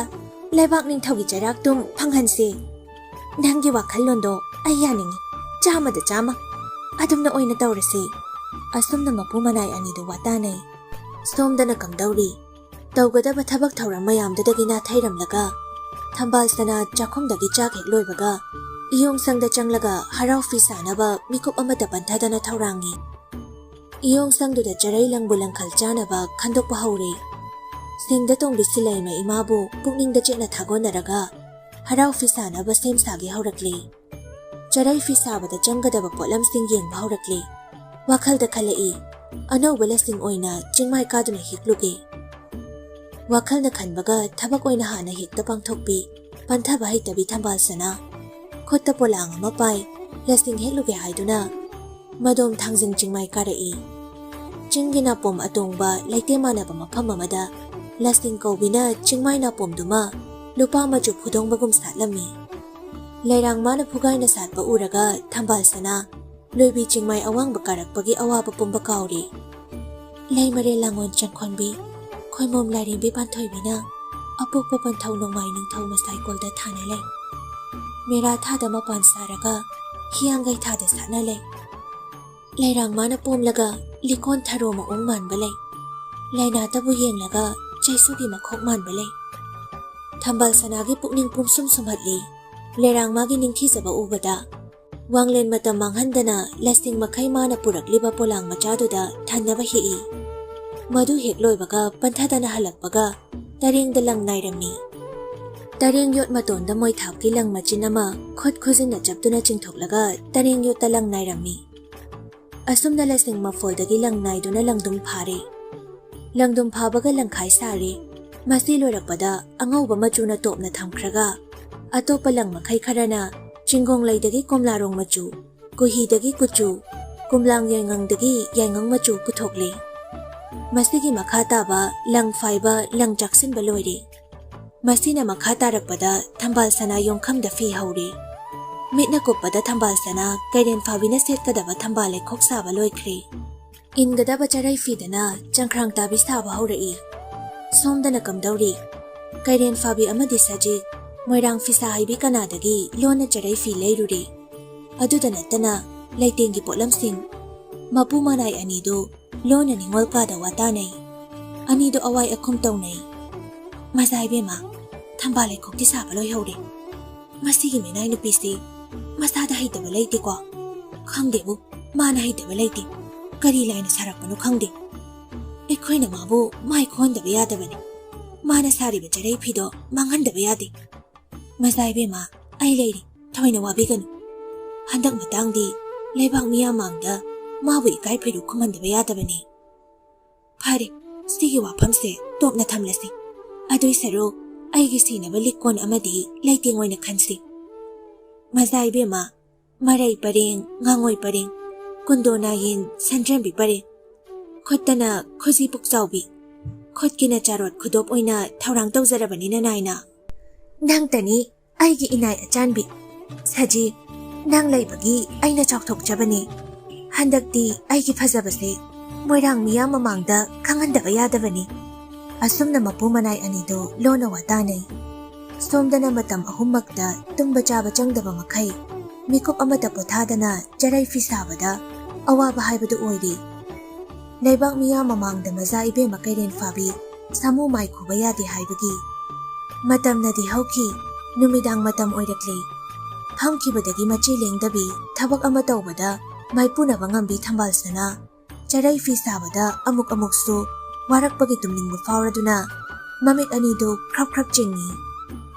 ꯂꯩꯕꯥꯛ ꯅꯤꯡꯊꯧꯒꯤ ꯆꯩꯔꯥꯛꯇꯨꯝ ꯐꯪꯍꯟꯁꯦ꯫ ꯅꯪꯒꯤ ꯋꯥꯈꯜꯂꯣꯟꯗꯣ ꯑꯩ ꯌꯥꯅꯤꯡꯉꯤ꯫ ꯆꯥꯝꯃꯗ ꯆꯥꯝꯃ꯫ ꯑꯗꯨꯝꯅ ꯑꯣꯏꯅ ꯇꯧꯔꯁꯤ꯫" ꯑꯁꯨꯝꯅ ꯃꯄꯨ ꯃꯅꯥꯏ ꯑꯅꯤꯗꯨ ꯋꯥꯇꯥꯅꯩ꯫ ꯁꯣꯝꯗꯅ ꯀꯝꯗꯧꯔꯤ? ꯇꯧꯒꯗꯕ ꯊꯕꯛ ꯊꯧꯔꯝ ꯃꯌꯥꯝꯗꯨꯗꯒꯤ ꯅꯥꯊꯩꯔꯝꯂꯒ ꯊꯝꯕꯥꯜ ꯁꯅꯥ ꯆꯥꯛꯈꯨꯝꯗꯒꯤ ꯆꯥꯛ ꯍꯦꯛ ꯂꯣꯏꯕꯒ ꯏꯌꯣꯡꯁꯪꯗ ꯆꯪꯂꯒ ꯍꯔꯥꯎ ꯐꯤ ꯁꯥꯅꯕ ꯃꯤꯀꯨꯞ ꯑꯃꯠꯇ ꯄꯟꯊꯗꯅ ꯊꯧꯔꯥꯡꯉꯤ꯫ ꯏꯌꯣꯡꯁꯪꯗꯨꯗ ꯆꯔꯩ ꯂꯪꯕꯨ ꯂꯪꯈꯜ ꯆꯥꯅꯕ ꯈꯟꯗꯣꯛꯄ ꯍꯧꯔꯦ꯫ ꯁꯤꯡꯗ ꯇꯣꯡꯕꯤ ꯁꯤꯂꯩꯃ ꯏꯃꯥꯕꯨ ꯄꯨꯛꯅꯤꯡꯗ ꯆꯦꯠꯅ ꯊꯥꯒꯣꯟꯅꯔꯒ ꯍꯔꯥꯎ ꯐꯤ ꯁꯥꯅꯕ ꯁꯦꯝ ꯁꯥꯒꯦ ꯍꯧꯔꯛꯂꯤ꯫ ꯆꯔꯩ ꯐꯤ ꯁꯥꯕꯗ ꯆꯪꯒꯗꯕ ꯄꯣꯠꯂꯝꯁꯤꯡ ꯌꯦꯡꯕ ꯍꯧꯔꯛꯂꯤ꯫ ꯋꯥꯈꯜꯗ ꯈꯜꯂꯛꯏ, "ꯑꯅꯧꯕ ꯂꯁꯤꯡ ꯑꯣꯏꯅ ꯆꯤꯡꯃꯥꯏ ꯀꯥꯗꯨꯅ ꯍꯦꯛꯂꯨꯒꯦ꯫" ꯋꯥꯈꯜꯅ ꯈꯟꯕꯒ ꯊꯕꯛ ꯑꯣꯏꯅ ꯍꯥꯟꯅ ꯍꯦꯛꯇ ꯄꯥꯡꯊꯣꯛꯄꯤ ꯄꯟꯊꯕ ꯍꯩꯇꯕꯤ ꯊꯝꯕꯥꯜ ꯁꯅꯥ꯫ ꯈꯨꯠꯇ ꯄꯣꯂꯥꯡ ꯑꯃ ꯄꯥꯏ, ꯂꯁꯤꯡ ꯍꯦꯛꯂꯨꯒꯦ ꯍꯥꯏꯗꯨꯅ ꯃꯗꯣꯝ ꯊꯥꯡꯖꯤꯡ ꯆꯤꯡꯃꯥꯏ ꯀꯥꯔꯛꯏ꯫ ꯆꯤꯡꯒꯤ ꯅꯥꯄꯣꯝ ꯑꯇꯣꯡꯕ ꯂꯩꯇꯦꯝ ꯃꯥꯟꯅꯕ ꯃꯐꯝ ꯑꯃꯗ ꯂꯁꯤꯡ ꯀꯧꯕꯤꯅ ꯆꯤꯡꯃꯥꯏ ꯅꯥꯄꯣꯝꯗꯨꯃ ꯂꯨꯄꯥ ꯃꯆꯨ ꯐꯨꯗꯣꯡꯕꯒꯨꯝ ꯁꯥꯠꯂꯝꯃꯤ꯫ ꯂꯩꯔꯥꯡ ꯃꯥꯅ ꯐꯨꯒꯥꯏꯅ ꯁꯥꯠꯄ ꯎꯔꯒ ꯊꯝꯕꯥꯜ ꯁꯅꯥ ꯂꯣꯏꯕꯤ ꯆꯤꯡꯃꯥꯏ ꯑꯋꯥꯡꯕ ꯀꯥꯔꯛꯄꯒꯤ ꯑꯋꯥꯕ ꯄꯨꯝꯕ ꯀꯥꯎꯔꯦ꯫ "ꯂꯩ ꯃꯔꯦꯜ ꯂꯥꯡꯉꯣꯟ ꯆꯪꯈꯣꯟꯕꯤ, ꯈꯣꯏꯃꯣꯝ ꯂꯥꯏꯔꯦꯝꯕꯤ ꯄꯥꯟꯊꯣꯏꯕꯤꯅ ꯑꯄꯣꯛꯄ ꯄꯟꯊꯧ ꯅꯣꯡꯃꯥꯏ ꯅꯤꯡꯊꯧ ꯃꯁꯥꯏꯀꯣꯜꯗ ꯊꯥꯅ ꯂꯩ꯫ ꯃꯦꯔꯥ ꯊꯥꯗ ꯃꯄꯥꯟ ꯁꯥꯔꯒ ꯍꯤꯌꯥꯡꯒꯩ ꯊꯥꯗ ꯁꯥꯠꯅ ꯂꯩ꯫ ꯂꯩꯔꯥꯡ ꯃꯥꯅ ꯄꯣꯝꯂꯒ ꯂꯤꯀꯣꯟ ꯊꯔꯣ ꯃꯑꯣꯡ ꯃꯥꯟꯕ ꯂꯩ꯫ ꯂꯥꯏꯅꯥꯇꯕꯨ ꯌꯦꯡꯂꯒ ꯆꯩꯁꯨꯒꯤ ꯃꯈꯣꯛ ꯃꯥꯟꯕ ꯂꯩ꯫" ꯊꯝꯕꯥꯜ ꯁꯅꯥꯒꯤ ꯄꯨꯛꯅꯤꯡ ꯄꯨꯝꯁꯨꯝ ꯁꯨꯝꯍꯠꯂꯤ꯫ ꯂꯩꯔꯥꯡ ꯃꯥꯒꯤ ꯅꯤꯡꯊꯤꯖꯕ ꯎꯕꯗ ꯋꯥꯡꯂꯦꯟ ꯃꯇꯝ ꯃꯥꯡꯍꯟꯗꯅ ꯂꯁꯤꯡ ꯃꯈꯩ ꯃꯥꯅ ꯄꯨꯔꯛꯂꯤꯕ ꯄꯣꯂꯥꯡ ꯃꯆꯥꯗꯨꯗ ꯊꯟꯅꯕ ꯍꯦꯛꯏ꯫ ꯃꯗꯨ ꯍꯦꯛ ꯂꯣꯏꯕꯒ ꯄꯟꯊꯗꯅ ꯍꯜꯂꯛꯄꯒ ꯇꯔꯦꯡꯗ ꯂꯪ ꯅꯥꯏꯔꯝꯃꯤ꯫ ꯇꯔꯦꯡ ꯌꯣꯠ ꯃꯇꯣꯟꯗ ꯃꯣꯏꯊꯥꯞꯀꯤ ꯂꯪ ꯃꯆꯤꯟ ꯑꯃ ꯈꯨꯠ ꯈꯨꯖꯤꯟꯅ ꯆꯞꯇꯨꯅ ꯆꯤꯡꯊꯣꯛꯂꯒ ꯇꯔꯦꯡ ꯌꯣꯠꯇ ꯂꯪ ꯅꯥꯏꯔꯝꯃꯤ꯫ ꯑꯁꯨꯝꯅ ꯂꯁꯤꯡ ꯃꯐꯣꯜꯗꯒꯤ ꯂꯪ ꯅꯥꯏꯗꯨꯅ ꯂꯪꯗꯨꯝ ꯐꯥꯔꯦ꯫ ꯂꯪꯗꯨꯝ ꯐꯥꯕꯒ ꯂꯪꯈꯥꯏ ꯁꯥꯔꯦ꯫ ꯃꯁꯤ ꯂꯣꯏꯔꯛꯄꯗ ꯑꯉꯧꯕ ꯃꯆꯨꯅ ꯇꯣꯞꯅ ꯊꯝꯈ꯭ꯔꯒ ꯑꯇꯣꯞꯄ ꯂꯪ ꯃꯈꯩ ꯈꯔꯅ ꯆꯤꯡꯒꯣꯡꯂꯩꯗꯒꯤ ꯀꯣꯝꯂꯥꯔꯣꯡ ꯃꯆꯨ, ꯀꯨꯍꯤꯗꯒꯤ ꯀꯨꯆꯨ, ꯀꯨꯝꯂꯥꯡ ꯌꯥꯏꯉꯪꯗꯒꯤ ꯌꯥꯏꯉꯪ ꯃꯆꯨ ꯄꯨꯊꯣꯛꯂꯦ꯫ ꯃꯁꯤꯒꯤ ꯃꯈꯥ ꯇꯥꯕ ꯂꯪ ꯐꯥꯏꯕ, ꯂꯪ ꯆꯥꯛꯁꯤꯟꯕ ꯂꯣꯏꯔꯦ꯫ ꯃꯁꯤꯅ ꯃꯈꯥ ꯇꯥꯔꯛꯄꯗ ꯊꯝꯕꯥꯜ ꯁꯅꯥ ꯌꯣꯡꯈꯝꯗ ꯐꯤ ꯍꯧꯔꯦ꯫ ꯃꯤꯠꯅ ꯀꯨꯞꯄꯗ ꯊꯝꯕꯥꯜ ꯁꯅꯥ ꯀꯩꯔꯦꯟ ꯐꯥꯕꯤꯅ ꯁꯦꯠꯀꯗꯕ ꯊꯝꯕꯥꯜ ꯂꯩꯈꯣꯛ ꯁꯥꯕ ꯂꯣꯏꯈ꯭ꯔꯦ꯫ ꯏꯟꯒꯗꯕ ꯆꯔꯩ ꯐꯤꯗꯅ ꯆꯪꯈ꯭ꯔꯥꯡ ꯇꯥꯕꯤ ꯁꯥꯕ ꯍꯧꯔꯛꯏ꯫ ꯁꯣꯝꯗꯅ ꯀꯝꯗꯧꯔꯤ? ꯀꯩꯔꯦꯟ ꯐꯥꯕꯤ ꯑꯃꯗꯤ ꯁꯖꯤꯛ, ꯃꯣꯏꯔꯥꯡ ꯐꯤꯁꯥ ꯍꯩꯕꯤ ꯀꯅꯥꯗꯒꯤ ꯂꯣꯟꯅ ꯆꯔꯩ ꯐꯤ ꯂꯩꯔꯨꯔꯤ꯫ ꯑꯗꯨꯗ ꯅꯠꯇꯅ ꯂꯩꯇꯦꯡꯒꯤ ꯄꯣꯠꯂꯝꯁꯤꯡ꯫ ꯃꯄꯨ ꯃꯅꯥꯏ ꯑꯅꯤꯗꯨ ꯂꯣꯟꯅ ꯅꯤꯉꯣꯜ ꯀꯥꯗ ꯋꯥ ꯇꯥꯅꯩ꯫ ꯑꯅꯤꯗꯨ ꯑꯋꯥꯏ ꯑꯈꯨꯝ ꯇꯧꯅꯩ꯫ "ꯃꯖꯥ ꯏꯕꯦꯝꯃ, ꯊꯝꯕꯥꯜ ꯂꯩꯈꯣꯛꯇꯤ ꯁꯥꯕ ꯂꯣꯏꯍꯧꯔꯦ꯫ ꯃꯁꯤꯒꯤ ꯃꯤꯅꯥꯏ ꯅꯨꯄꯤꯁꯤ ꯃꯁꯥꯗ ꯍꯩꯇꯕ ꯂꯩꯇꯦꯀꯣ꯫ ꯈꯪꯗꯦꯕꯨ, ꯃꯥꯅ ꯍꯩꯇꯕ ꯂꯩꯇꯦ꯫ ꯀꯔꯤ ꯂꯥꯏꯅ ꯁꯥꯔꯛꯄꯅꯣ ꯈꯪꯗꯦ꯫ ꯑꯩꯈꯣꯏꯅ ꯃꯥꯕꯨ ꯃꯥꯏ ꯈꯣꯍꯟꯗꯕ ꯌꯥꯗꯕꯅꯤ꯫ ꯃꯥꯅ ꯁꯥꯔꯤꯕ ꯆꯔꯩ ꯐꯤꯗꯣ ꯃꯥꯡꯍꯟꯗꯕ ꯌꯥꯗꯦ꯫ ꯃꯖꯥ ꯏꯕꯦꯝꯃ, ꯑꯩ ꯂꯩꯔꯤ, ꯊꯣꯏꯅ ꯋꯥꯕꯤꯒꯅꯨ꯫ ꯍꯟꯗꯛ ꯃꯇꯥꯡꯗꯤ ꯂꯩꯕꯥꯛ ꯃꯤꯌꯥꯝ ꯃꯥꯡꯗ ꯃꯥꯕꯨ ꯏꯀꯥꯏ ꯐꯩꯔꯨꯛ ꯈꯨꯝꯍꯟꯗꯕ ꯌꯥꯗꯕꯅꯤ꯫" "ꯐꯔꯦ, ꯁꯤꯒꯤ ꯋꯥꯐꯝꯁꯦ ꯇꯣꯛꯅ ꯊꯝꯂꯁꯤ꯫ ꯑꯗꯨꯏ ꯁꯔꯨꯛ ꯑꯩꯒꯤ ꯁꯤꯅꯕ ꯂꯤꯛꯀꯣꯟ ꯑꯃꯗꯤ ꯂꯩꯇꯦꯡ ꯑꯣꯏꯅ ꯈꯟꯁꯤ꯫ ꯃꯖꯥ ꯏꯕꯦꯝꯃ, ꯃꯔꯩ ꯄꯔꯦꯡ, ꯉꯥꯉꯣꯏ ꯄꯔꯦꯡ, ꯀꯨꯟꯗꯣ ꯅꯥꯌꯤꯟ, ꯁꯟꯗ꯭ꯔꯦꯝꯕꯤ ꯄꯔꯦꯡ, ꯈꯨꯠꯇꯅ ꯈꯨꯖꯤ ꯄꯨꯛꯆꯥꯎꯕꯤ, ꯈꯨꯠꯀꯤꯅ ꯆꯥꯔꯣꯠ ꯈꯨꯗꯣꯞ ꯑꯣꯏꯅ ꯊꯧꯔꯥꯡ ꯇꯧꯖꯔꯕꯅꯤ ꯅꯅꯥꯏꯅ꯫ ꯅꯪꯇꯅꯤ ꯑꯩꯒꯤ ꯏꯅꯥꯏ ꯑꯆꯥꯟꯕꯤ꯫ ꯁꯖꯤ, ꯅꯪ ꯂꯩꯕꯒꯤ ꯑꯩꯅ ꯆꯥꯎꯊꯣꯛꯆꯕꯅꯤ꯫ ꯍꯟꯗꯛꯇꯤ ꯑꯩꯒꯤ ꯐꯖꯕꯁꯦ ꯃꯣꯏꯔꯥꯡ ꯃꯤꯌꯥꯝ ꯃꯃꯥꯡꯗ ꯈꯪꯍꯟꯗꯕ ꯌꯥꯗꯕꯅꯤ꯫" ꯑꯁꯨꯝꯅ ꯃꯄꯨ ꯃꯅꯥꯏ ꯑꯅꯤꯗꯨ ꯂꯣꯟꯅ ꯋꯥ ꯇꯥꯅꯩ꯫ ꯁꯣꯝꯗꯅ ꯃꯇꯝ ꯑꯍꯨꯝꯃꯛꯇ ꯇꯨꯝꯕ ꯆꯥꯕ ꯆꯪꯗꯕ ꯃꯈꯩ ꯃꯤꯀꯨꯞ ꯑꯃꯠꯇ ꯄꯣꯊꯥꯗꯅ ꯆꯔꯩ ꯐꯤ ꯁꯥꯕꯗ ꯑꯋꯥꯕ ꯍꯥꯏꯕꯗꯨ ꯑꯣꯏꯔꯤ꯫ ꯂꯩꯕꯥꯛ ꯃꯤꯌꯥꯝ ꯃꯃꯥꯡꯗ ꯃꯖꯥ ꯏꯕꯦꯝꯃ ꯀꯩꯔꯦꯟ ꯐꯥꯕꯤ ꯁꯥꯃꯨ ꯃꯥꯏ ꯈꯨꯕ ꯌꯥꯗꯦ ꯍꯥꯏꯕꯒꯤ ꯃꯇꯝꯅꯗꯤ ꯍꯧꯈꯤ꯫ ꯅꯨꯃꯤꯗꯥꯡ ꯃꯇꯝ ꯑꯣꯏꯔꯛꯂꯦ꯫ ꯐꯝꯈꯤꯕꯗꯒꯤ ꯃꯆꯤ ꯂꯦꯡꯗꯕꯤ ꯊꯕꯛ ꯑꯃ ꯇꯧꯕꯗ ꯃꯥꯏꯄꯨꯅꯕ ꯉꯝꯕꯤ ꯊꯝꯕꯥꯜ ꯁꯅꯥ ꯆꯔꯩ ꯐꯤ ꯁꯥꯕꯗ ꯑꯃꯨꯛ ꯑꯃꯨꯛꯁꯨ ꯋꯥꯔꯛꯄꯒꯤ ꯇꯨꯝꯅꯤꯡꯕ ꯐꯥꯎꯔꯗꯨꯅ ꯃꯃꯤꯠ ꯑꯅꯤꯗꯨ ꯈ꯭ꯔꯞ ꯈ꯭ꯔꯞ ꯆꯤꯡꯏ꯫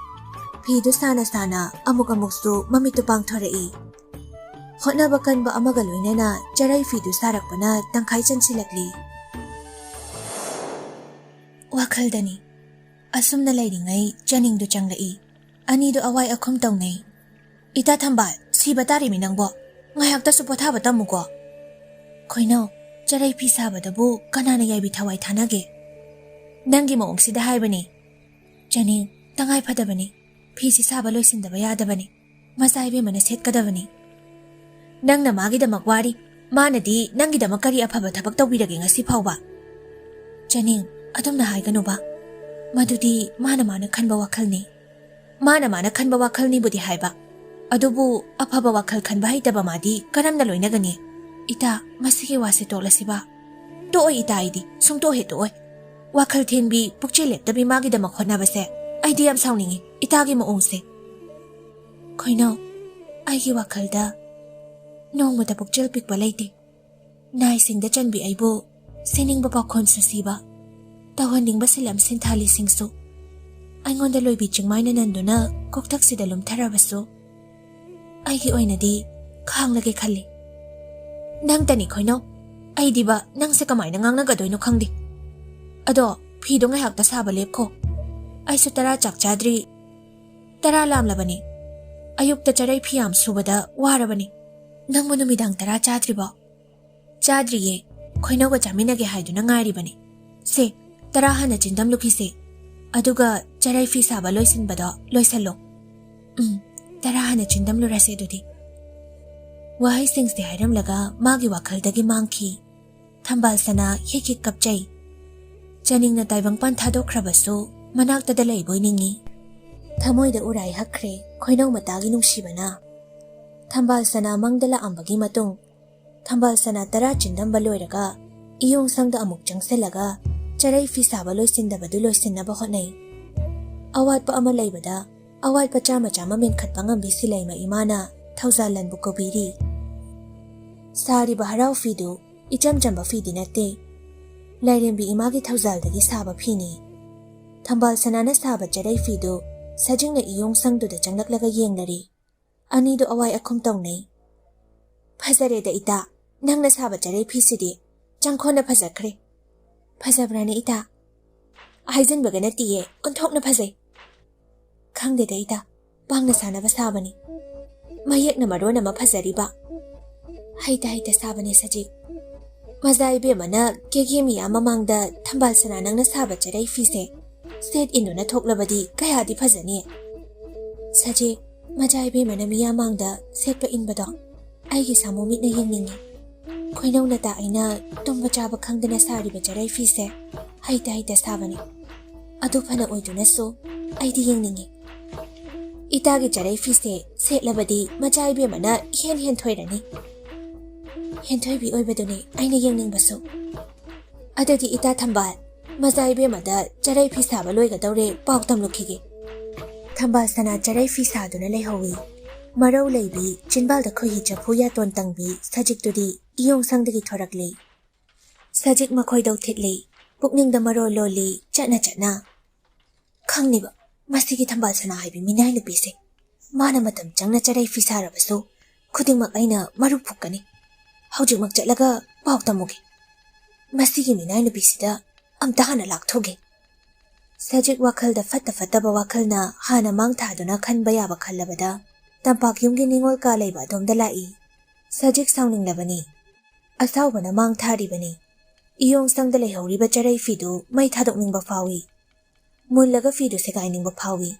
ꯐꯤꯗꯨ ꯁꯥꯅ ꯁꯥꯅ ꯑꯃꯨꯛ ꯑꯃꯨꯛꯁꯨ ꯃꯃꯤꯠꯇꯨ ꯄꯥꯡꯊꯣꯔꯛꯏ꯫ ꯍꯣꯠꯅꯕ ꯀꯟꯕ ꯑꯃꯒ ꯂꯣꯏꯅꯅ ꯆꯔꯩ ꯐꯤꯗꯨ ꯁꯥꯔꯛꯄꯅ ꯇꯪꯈꯥꯏ ꯆꯟꯁꯤꯜꯂꯛꯂꯤ꯫ ꯋꯥꯈꯜꯗꯅꯤ꯫ ꯑꯁꯨꯝꯅ ꯂꯩꯔꯤꯉꯩ ꯆꯅꯤꯡꯗꯨ ꯆꯪꯂꯛꯏ꯫ ꯑꯅꯤꯗꯨ ꯑꯋꯥꯏ ꯑꯈꯨꯝ ꯇꯧꯅꯩ꯫ "ꯏꯇꯥ ꯊꯝꯕꯥꯜ, ꯁꯤꯕ ꯇꯥꯔꯦꯃꯤ ꯅꯪꯕꯣ꯫ ꯉꯥꯏꯍꯥꯛꯇꯁꯨ ꯄꯣꯊꯥꯕ ꯇꯝꯃꯨꯀꯣ꯫" "ꯈꯣꯏꯅꯧ, ꯆꯔꯩ ꯐꯤ ꯁꯥꯕꯗꯕꯨ ꯀꯅꯥꯅ ꯌꯥꯏꯕꯤ ꯊꯋꯥꯏ ꯊꯥꯅꯒꯦ?" "ꯅꯪꯒꯤ ꯃꯑꯣꯡꯁꯤꯗ ꯍꯥꯏꯕꯅꯤ꯫ ꯆꯅꯤꯡ, ꯇꯉꯥꯏ ꯐꯗꯕꯅꯤ꯫ ꯐꯤꯁꯤ ꯁꯥꯕ ꯂꯣꯏꯁꯤꯟꯗꯕ ꯌꯥꯗꯕꯅꯤ꯫ ꯃꯆꯥ ꯏꯕꯦꯝꯃꯅ ꯁꯦꯠꯀꯗꯕꯅꯤ꯫ ꯅꯪꯅ ꯃꯥꯒꯤꯗꯃꯛ ꯋꯥꯔꯤ, ꯃꯥꯅꯗꯤ ꯅꯪꯒꯤꯗꯃꯛ ꯀꯔꯤ ꯑꯐꯕ ꯊꯕꯛ ꯇꯧꯕꯤꯔꯒꯦ ꯉꯁꯤ ꯐꯥꯎꯕ? ꯆꯅꯤꯡ, ꯑꯗꯨꯝꯅ ꯍꯥꯏꯒꯅꯨꯕ꯫ ꯃꯗꯨꯗꯤ ꯃꯥꯅ ꯃꯥꯅ ꯈꯟꯕ ꯋꯥꯈꯜꯅꯤ꯫ ꯃꯥꯅ ꯃꯥꯅ ꯈꯟꯕ ꯋꯥꯈꯜꯅꯤꯕꯨꯗꯤ ꯍꯥꯏꯕ, ꯑꯗꯨꯕꯨ ꯑꯐꯕ ꯋꯥꯈꯜ ꯈꯟꯕ ꯍꯩꯇꯕ ꯃꯥꯗꯤ ꯀꯔꯝꯅ ꯂꯣꯏꯅꯒꯅꯤ? ꯏꯇꯥ, ꯃꯁꯤꯒꯤ ꯋꯥꯁꯦ ꯇꯣꯛꯂꯁꯤꯕ꯫ ꯇꯣꯛꯑꯣꯏ ꯏꯇꯥ, ꯑꯩꯗꯤ ꯁꯨꯡꯇꯣꯛ ꯍꯦꯛ ꯇꯣꯛꯑꯣꯏ꯫ ꯋꯥꯈꯜ ꯊꯦꯟꯕꯤ, ꯄꯨꯛꯆꯦꯜ ꯂꯦꯞꯇꯕꯤ ꯃꯥꯒꯤꯗꯃꯛ ꯍꯣꯠꯅꯕꯁꯦ ꯑꯩꯗꯤ ꯌꯥꯝ ꯁꯥꯎꯅꯤꯡꯉꯤ, ꯏꯇꯥꯒꯤ ꯃꯑꯣꯡꯁꯦ꯫ ꯈꯣꯏꯅꯧ, ꯑꯩꯒꯤ ꯋꯥꯈꯜꯗ ꯅꯣꯡꯃꯇ ꯄꯨꯛꯆꯦꯜ ꯄꯤꯛꯄ ꯂꯩꯇꯦ꯫ ꯅꯥꯏꯁꯤꯡꯗ ꯆꯟꯕꯤ ꯑꯩꯕꯨ ꯁꯤꯅꯤꯡꯕ ꯄꯥꯈꯣꯟꯁꯨ ꯁꯤꯕ, ꯇꯧꯍꯟꯅꯤꯡꯕ ꯁꯤꯂꯝ ꯁꯤꯟꯊꯥꯂꯤꯁꯤꯡꯁꯨ ꯑꯩꯉꯣꯟꯗ ꯂꯣꯏꯕꯤ ꯆꯤꯡꯃꯥꯏꯅ ꯅꯟꯗꯨꯅ ꯀꯣꯛꯊꯛꯁꯤꯗ ꯂꯨꯝꯊꯔꯕꯁꯨ, ꯑꯩꯒꯤ ꯑꯣꯏꯅꯗꯤ ꯈꯥꯡꯂꯒꯦ ꯈꯜꯂꯤ꯫ ꯅꯪꯇꯅꯤ ꯈꯣꯏꯅꯧ, ꯑꯩꯗꯤꯕ ꯅꯪꯁꯦ ꯀꯃꯥꯏꯅ ꯉꯥꯡꯅꯒꯗꯣꯏꯅꯣ ꯈꯪꯗꯦ꯫ ꯑꯗꯣ ꯐꯤꯗꯣ ꯉꯥꯏꯍꯥꯛꯇ ꯁꯥꯕ ꯂꯦꯞꯈꯣ꯫ ꯑꯩꯁꯨ ꯇꯔꯥ ꯆꯥꯛ ꯆꯥꯗ꯭ꯔꯤ꯫ ꯇꯔꯥ ꯂꯥꯝꯂꯕꯅꯤ꯫ ꯑꯌꯨꯛꯇ ꯆꯔꯩ ꯐꯤ ꯌꯥꯝ ꯁꯨꯕꯗ ꯋꯥꯔꯕꯅꯤ꯫ ꯅꯪꯕꯨ ꯅꯨꯃꯤꯗꯥꯡ ꯇꯔꯥ ꯆꯥꯗ꯭ꯔꯤꯕꯣ? ꯆꯥꯗ꯭ꯔꯤꯌꯦ꯫ ꯈꯣꯏꯅꯧꯒ ꯆꯥꯃꯤꯟꯅꯒꯦ ꯍꯥꯏꯗꯨꯅ ꯉꯥꯏꯔꯤꯕꯅꯤ꯫ ꯁꯦ, ꯇꯔꯥ ꯍꯥꯟꯅ ꯆꯤꯟꯗꯝꯂꯨꯈꯤꯁꯦ꯫ ꯑꯗꯨꯒ ꯆꯔꯩ ꯐꯤ ꯁꯥꯕ ꯂꯣꯏꯁꯤꯟꯕꯗꯣ ꯂꯣꯏꯁꯜꯂꯣ꯫ ꯎꯝ, ꯇꯔꯥ ꯍꯥꯟꯅ ꯆꯤꯟꯗꯝꯂꯨꯔꯁꯦ ꯑꯗꯨꯗꯤ꯫ ꯋꯥꯍꯩꯁꯤꯡꯁꯦ ꯍꯥꯏꯔꯝꯂꯒ ꯃꯥꯒꯤ ꯋꯥꯈꯜꯗꯒꯤ ꯃꯥꯡꯈꯤ꯫ ꯊꯝꯕꯥꯜ ꯁꯅꯥ ꯍꯤꯛ ꯍꯤꯛ ꯀꯞꯆꯩ꯫ ꯆꯅꯤꯡꯅ ꯇꯥꯏꯕꯪꯄꯥꯟ ꯊꯥꯗꯣꯛꯈ꯭ꯔꯕꯁꯨ ꯃꯅꯥꯛꯇꯗ ꯂꯩꯕꯣꯏ ꯅꯤꯡꯏ꯫ ꯊꯃꯣꯏꯗ ꯎꯔꯥꯏ ꯍꯛꯈ꯭ꯔꯦ ꯈꯣꯏꯅꯧ ꯃꯇꯥꯒꯤ ꯅꯨꯡꯁꯤꯕꯅ꯫ ꯊꯝꯕꯥꯜ ꯁꯅꯥ ꯃꯪꯗ ꯂꯥꯛꯑꯝꯕꯒꯤ ꯃꯇꯨꯡ, ꯊꯝꯕꯥꯜ ꯁꯅꯥ ꯇꯔꯥ ꯆꯤꯟꯗꯝꯕ ꯂꯣꯏꯔꯒ ꯏꯌꯣꯡ ꯁꯪꯗ ꯑꯃꯨꯛ ꯆꯪꯁꯤꯜꯂꯒ ꯆꯔꯩ ꯐꯤ ꯁꯥꯕ ꯂꯣꯏꯁꯤꯟꯗꯕꯗꯨ ꯂꯣꯏꯁꯤꯟꯅꯕ ꯍꯣꯠꯅꯩ꯫ ꯑꯋꯥꯠꯄ ꯑꯃ ꯂꯩꯕꯗ ꯑꯋꯥꯠꯄ ꯆꯥꯃ ꯆꯥꯃ ꯃꯦꯟꯈꯠꯄ ꯉꯝꯕꯤ ꯁꯤꯂꯩꯃ ꯏꯃꯥꯅ ꯊꯧꯖꯥꯜꯂꯟꯕꯨ ꯀꯧꯕꯤꯔꯤ꯫ ꯁꯥꯔꯤꯕ ꯍꯔꯥꯎ ꯐꯤꯗꯨ ꯏꯆꯝ ꯆꯝꯕ ꯐꯤꯗꯤ ꯅꯠꯇꯦ꯫ ꯂꯥꯏꯔꯦꯝꯕꯤ ꯏꯃꯥꯒꯤ ꯊꯧꯖꯥꯜꯗꯒꯤ ꯁꯥꯕ ꯐꯤꯅꯤ꯫ ꯊꯝꯕꯥꯜ ꯁꯅꯥꯅ ꯁꯥꯕ ꯆꯔꯩ ꯐꯤꯗꯨ ꯁꯖꯤꯡꯅ ꯏꯌꯣꯡ ꯁꯪꯗꯨꯗ ꯆꯪꯂꯛꯂꯒ ꯌꯦꯡꯂꯔꯤ꯫ ꯑꯅꯤꯗꯨ ꯑꯋꯥꯏ ꯑꯈꯨꯝ ꯇꯧꯅꯩ꯫ "ꯐꯖꯔꯦꯗ ꯏꯇꯥ, ꯅꯪꯅ ꯁꯥꯕ ꯆꯔꯩ ꯐꯤꯁꯤꯗꯤ ꯆꯪꯈꯣꯟꯅ ꯐꯖꯈ꯭ꯔꯦ꯫ ꯐꯖꯕ꯭ꯔꯥꯅꯦ ꯏꯇꯥ?" "ꯍꯥꯏꯖꯤꯟꯕꯒ ꯅꯠꯇꯤꯌꯦ, ꯑꯣꯟꯊꯣꯛꯅ ꯐꯖꯩ꯫" "ꯈꯪꯗꯦꯗ ꯏꯇꯥ, ꯄꯥꯡꯅ ꯁꯥꯅꯕ ꯁꯥꯕꯅꯤ꯫ ꯃꯌꯦꯛꯅ ꯃꯔꯣꯟ ꯑꯃ ꯐꯖꯔꯤꯕ꯫ ꯍꯩꯇ ꯍꯩꯇ ꯁꯥꯕꯅꯦ ꯁꯖꯤꯛ꯫ ꯃꯖꯥ ꯏꯕꯦꯝꯃꯅ ꯀꯦꯒꯦ ꯃꯤꯌꯥꯝ ꯃꯃꯥꯡꯗ ꯊꯝꯕꯥꯜ ꯁꯅꯥ ꯅꯪꯅ ꯁꯥꯕ ꯆꯔꯩ ꯐꯤꯁꯦ ꯁꯦꯠ ꯏꯟꯗꯨꯅ ꯊꯣꯛꯂꯕꯗꯤ ꯀꯌꯥꯗꯤ ꯐꯖꯅꯤ꯫ ꯁꯖꯤꯛ, ꯃꯆꯥ ꯏꯕꯦꯝꯃꯅ ꯃꯤꯌꯥꯝ ꯃꯥꯡꯗ ꯁꯦꯠꯄ ꯏꯟꯕꯗꯣ ꯑꯩꯒꯤ ꯁꯥꯃꯨ ꯃꯤꯠꯅ ꯌꯦꯡꯅꯤꯡꯉꯤ꯫ ꯈꯣꯏꯅꯧꯅ ꯇꯥ ꯑꯩꯅ ꯇꯨꯝꯕ ꯆꯥꯕ ꯈꯪꯗꯅ ꯁꯥꯔꯤꯕ ꯆꯔꯩ ꯐꯤꯁꯦ ꯍꯩꯇ ꯍꯩꯇ ꯁꯥꯕꯅꯤ꯫ ꯑꯗꯨ ꯐꯅ ꯑꯣꯏꯗꯨꯅꯁꯨ ꯑꯩꯗꯤ ꯌꯦꯡꯅꯤꯡꯉꯤ꯫ ꯏꯇꯥꯒꯤ ꯆꯔꯩ ꯐꯤꯁꯦ ꯁꯦꯠꯂꯕꯗꯤ ꯃꯆꯥ ꯏꯕꯦꯝꯃꯅ ꯏꯍꯦꯟ ꯍꯦꯟꯊꯣꯏꯔꯅꯤ꯫ ꯍꯦꯟꯊꯣꯏꯕꯤ ꯑꯣꯏꯕꯗꯨꯅꯤ ꯑꯩꯅ ꯌꯦꯡꯅꯤꯡꯕꯁꯨ꯫ ꯑꯗꯨꯗꯤ ꯏꯇꯥ ꯊꯝꯕꯥꯜ, ꯃꯆꯥ ꯏꯕꯦꯝꯃꯗ ꯆꯔꯩ ꯐꯤ ꯁꯥꯕ ꯂꯣꯏꯒꯗꯧꯔꯦ, ꯄꯥꯎ ꯇꯝꯂꯨꯈꯤꯒꯦ꯫ ꯊꯝꯕꯥꯜ ꯁꯅꯥ ꯆꯔꯩ ꯐꯤ ꯁꯥꯗꯨꯅ ꯂꯩꯍꯧꯏ꯫ ꯃꯔꯧ ꯂꯩꯕꯤ, ꯆꯤꯟꯕꯥꯜꯗ ꯈꯣꯏꯍꯤ ꯆꯐꯨ ꯌꯥꯇꯣꯟ ꯇꯪꯕꯤ ꯁꯖꯤꯛꯇꯨꯗꯤ ꯏꯌꯣꯡꯁꯪꯗꯒꯤ ꯊꯣꯔꯛꯂꯤ꯫ ꯁꯖꯤꯛ ꯃꯈꯣꯏꯗꯧ ꯊꯤꯠꯂꯤ, ꯄꯨꯛꯅꯤꯡꯗ ꯃꯔꯣꯜ ꯂꯣꯜꯂꯤ, ꯆꯠꯅ ꯆꯠꯅ꯫ "ꯈꯪꯅꯤꯕ, ꯃꯁꯤꯒꯤ ꯊꯝꯕꯥꯜ ꯁꯅꯥ ꯍꯥꯏꯕꯤ ꯃꯤꯅꯥꯏ ꯅꯨꯄꯤꯁꯦ꯫ ꯃꯥꯅ ꯃꯇꯝ ꯆꯪꯅ ꯆꯔꯩ ꯐꯤ ꯁꯥꯔꯕꯁꯨ ꯈꯨꯗꯤꯡꯃꯛ ꯑꯩꯅ ꯃꯔꯨ ꯐꯨꯛꯀꯅꯤ꯫ ꯍꯧꯖꯤꯛꯃꯛ ꯆꯠꯂꯒ ꯄꯥꯎ ꯇꯝꯃꯨꯒꯦ꯫ ꯃꯁꯤꯒꯤ ꯃꯤꯅꯥꯏ ꯅꯨꯄꯤꯁꯤꯗ ꯑꯝꯇ ꯍꯥꯟꯅ ꯂꯥꯛꯊꯣꯛꯒꯦ"꯫ ꯁꯖꯤꯛ ꯋꯥꯈꯜꯗ ꯐꯠꯇ ꯐꯠꯇꯕ ꯋꯥꯈꯜꯅ ꯍꯥꯟꯅ ꯃꯥꯡ ꯊꯥꯗꯨꯅ ꯈꯟꯕ ꯌꯥꯕ ꯈꯜꯂꯕꯗ ꯇꯝꯄꯥꯛ ꯌꯨꯝꯒꯤ ꯅꯤꯉꯣꯜ ꯀꯥ ꯂꯩꯕ ꯑꯗꯣꯝꯗ ꯂꯥꯛꯏ꯫ ꯁꯖꯤꯛ ꯁꯥꯎꯅꯤꯡꯂꯕꯅꯤ꯫ ꯑꯁꯥꯎꯕꯅ ꯃꯥꯡ ꯊꯥꯔꯤꯕꯅꯤ꯫ ꯏꯌꯣꯡꯁꯪꯗ ꯂꯩꯍꯧꯔꯤꯕ ꯆꯔꯩ ꯐꯤꯗꯨ ꯃꯩ ꯊꯥꯗꯣꯛꯅꯤꯡꯕ ꯐꯥꯎꯏ꯫ ꯃꯨꯜꯂꯒ ꯐꯤꯗꯨ ꯁꯦꯒꯥꯏꯅꯤꯡꯕ ꯐꯥꯎꯏ꯫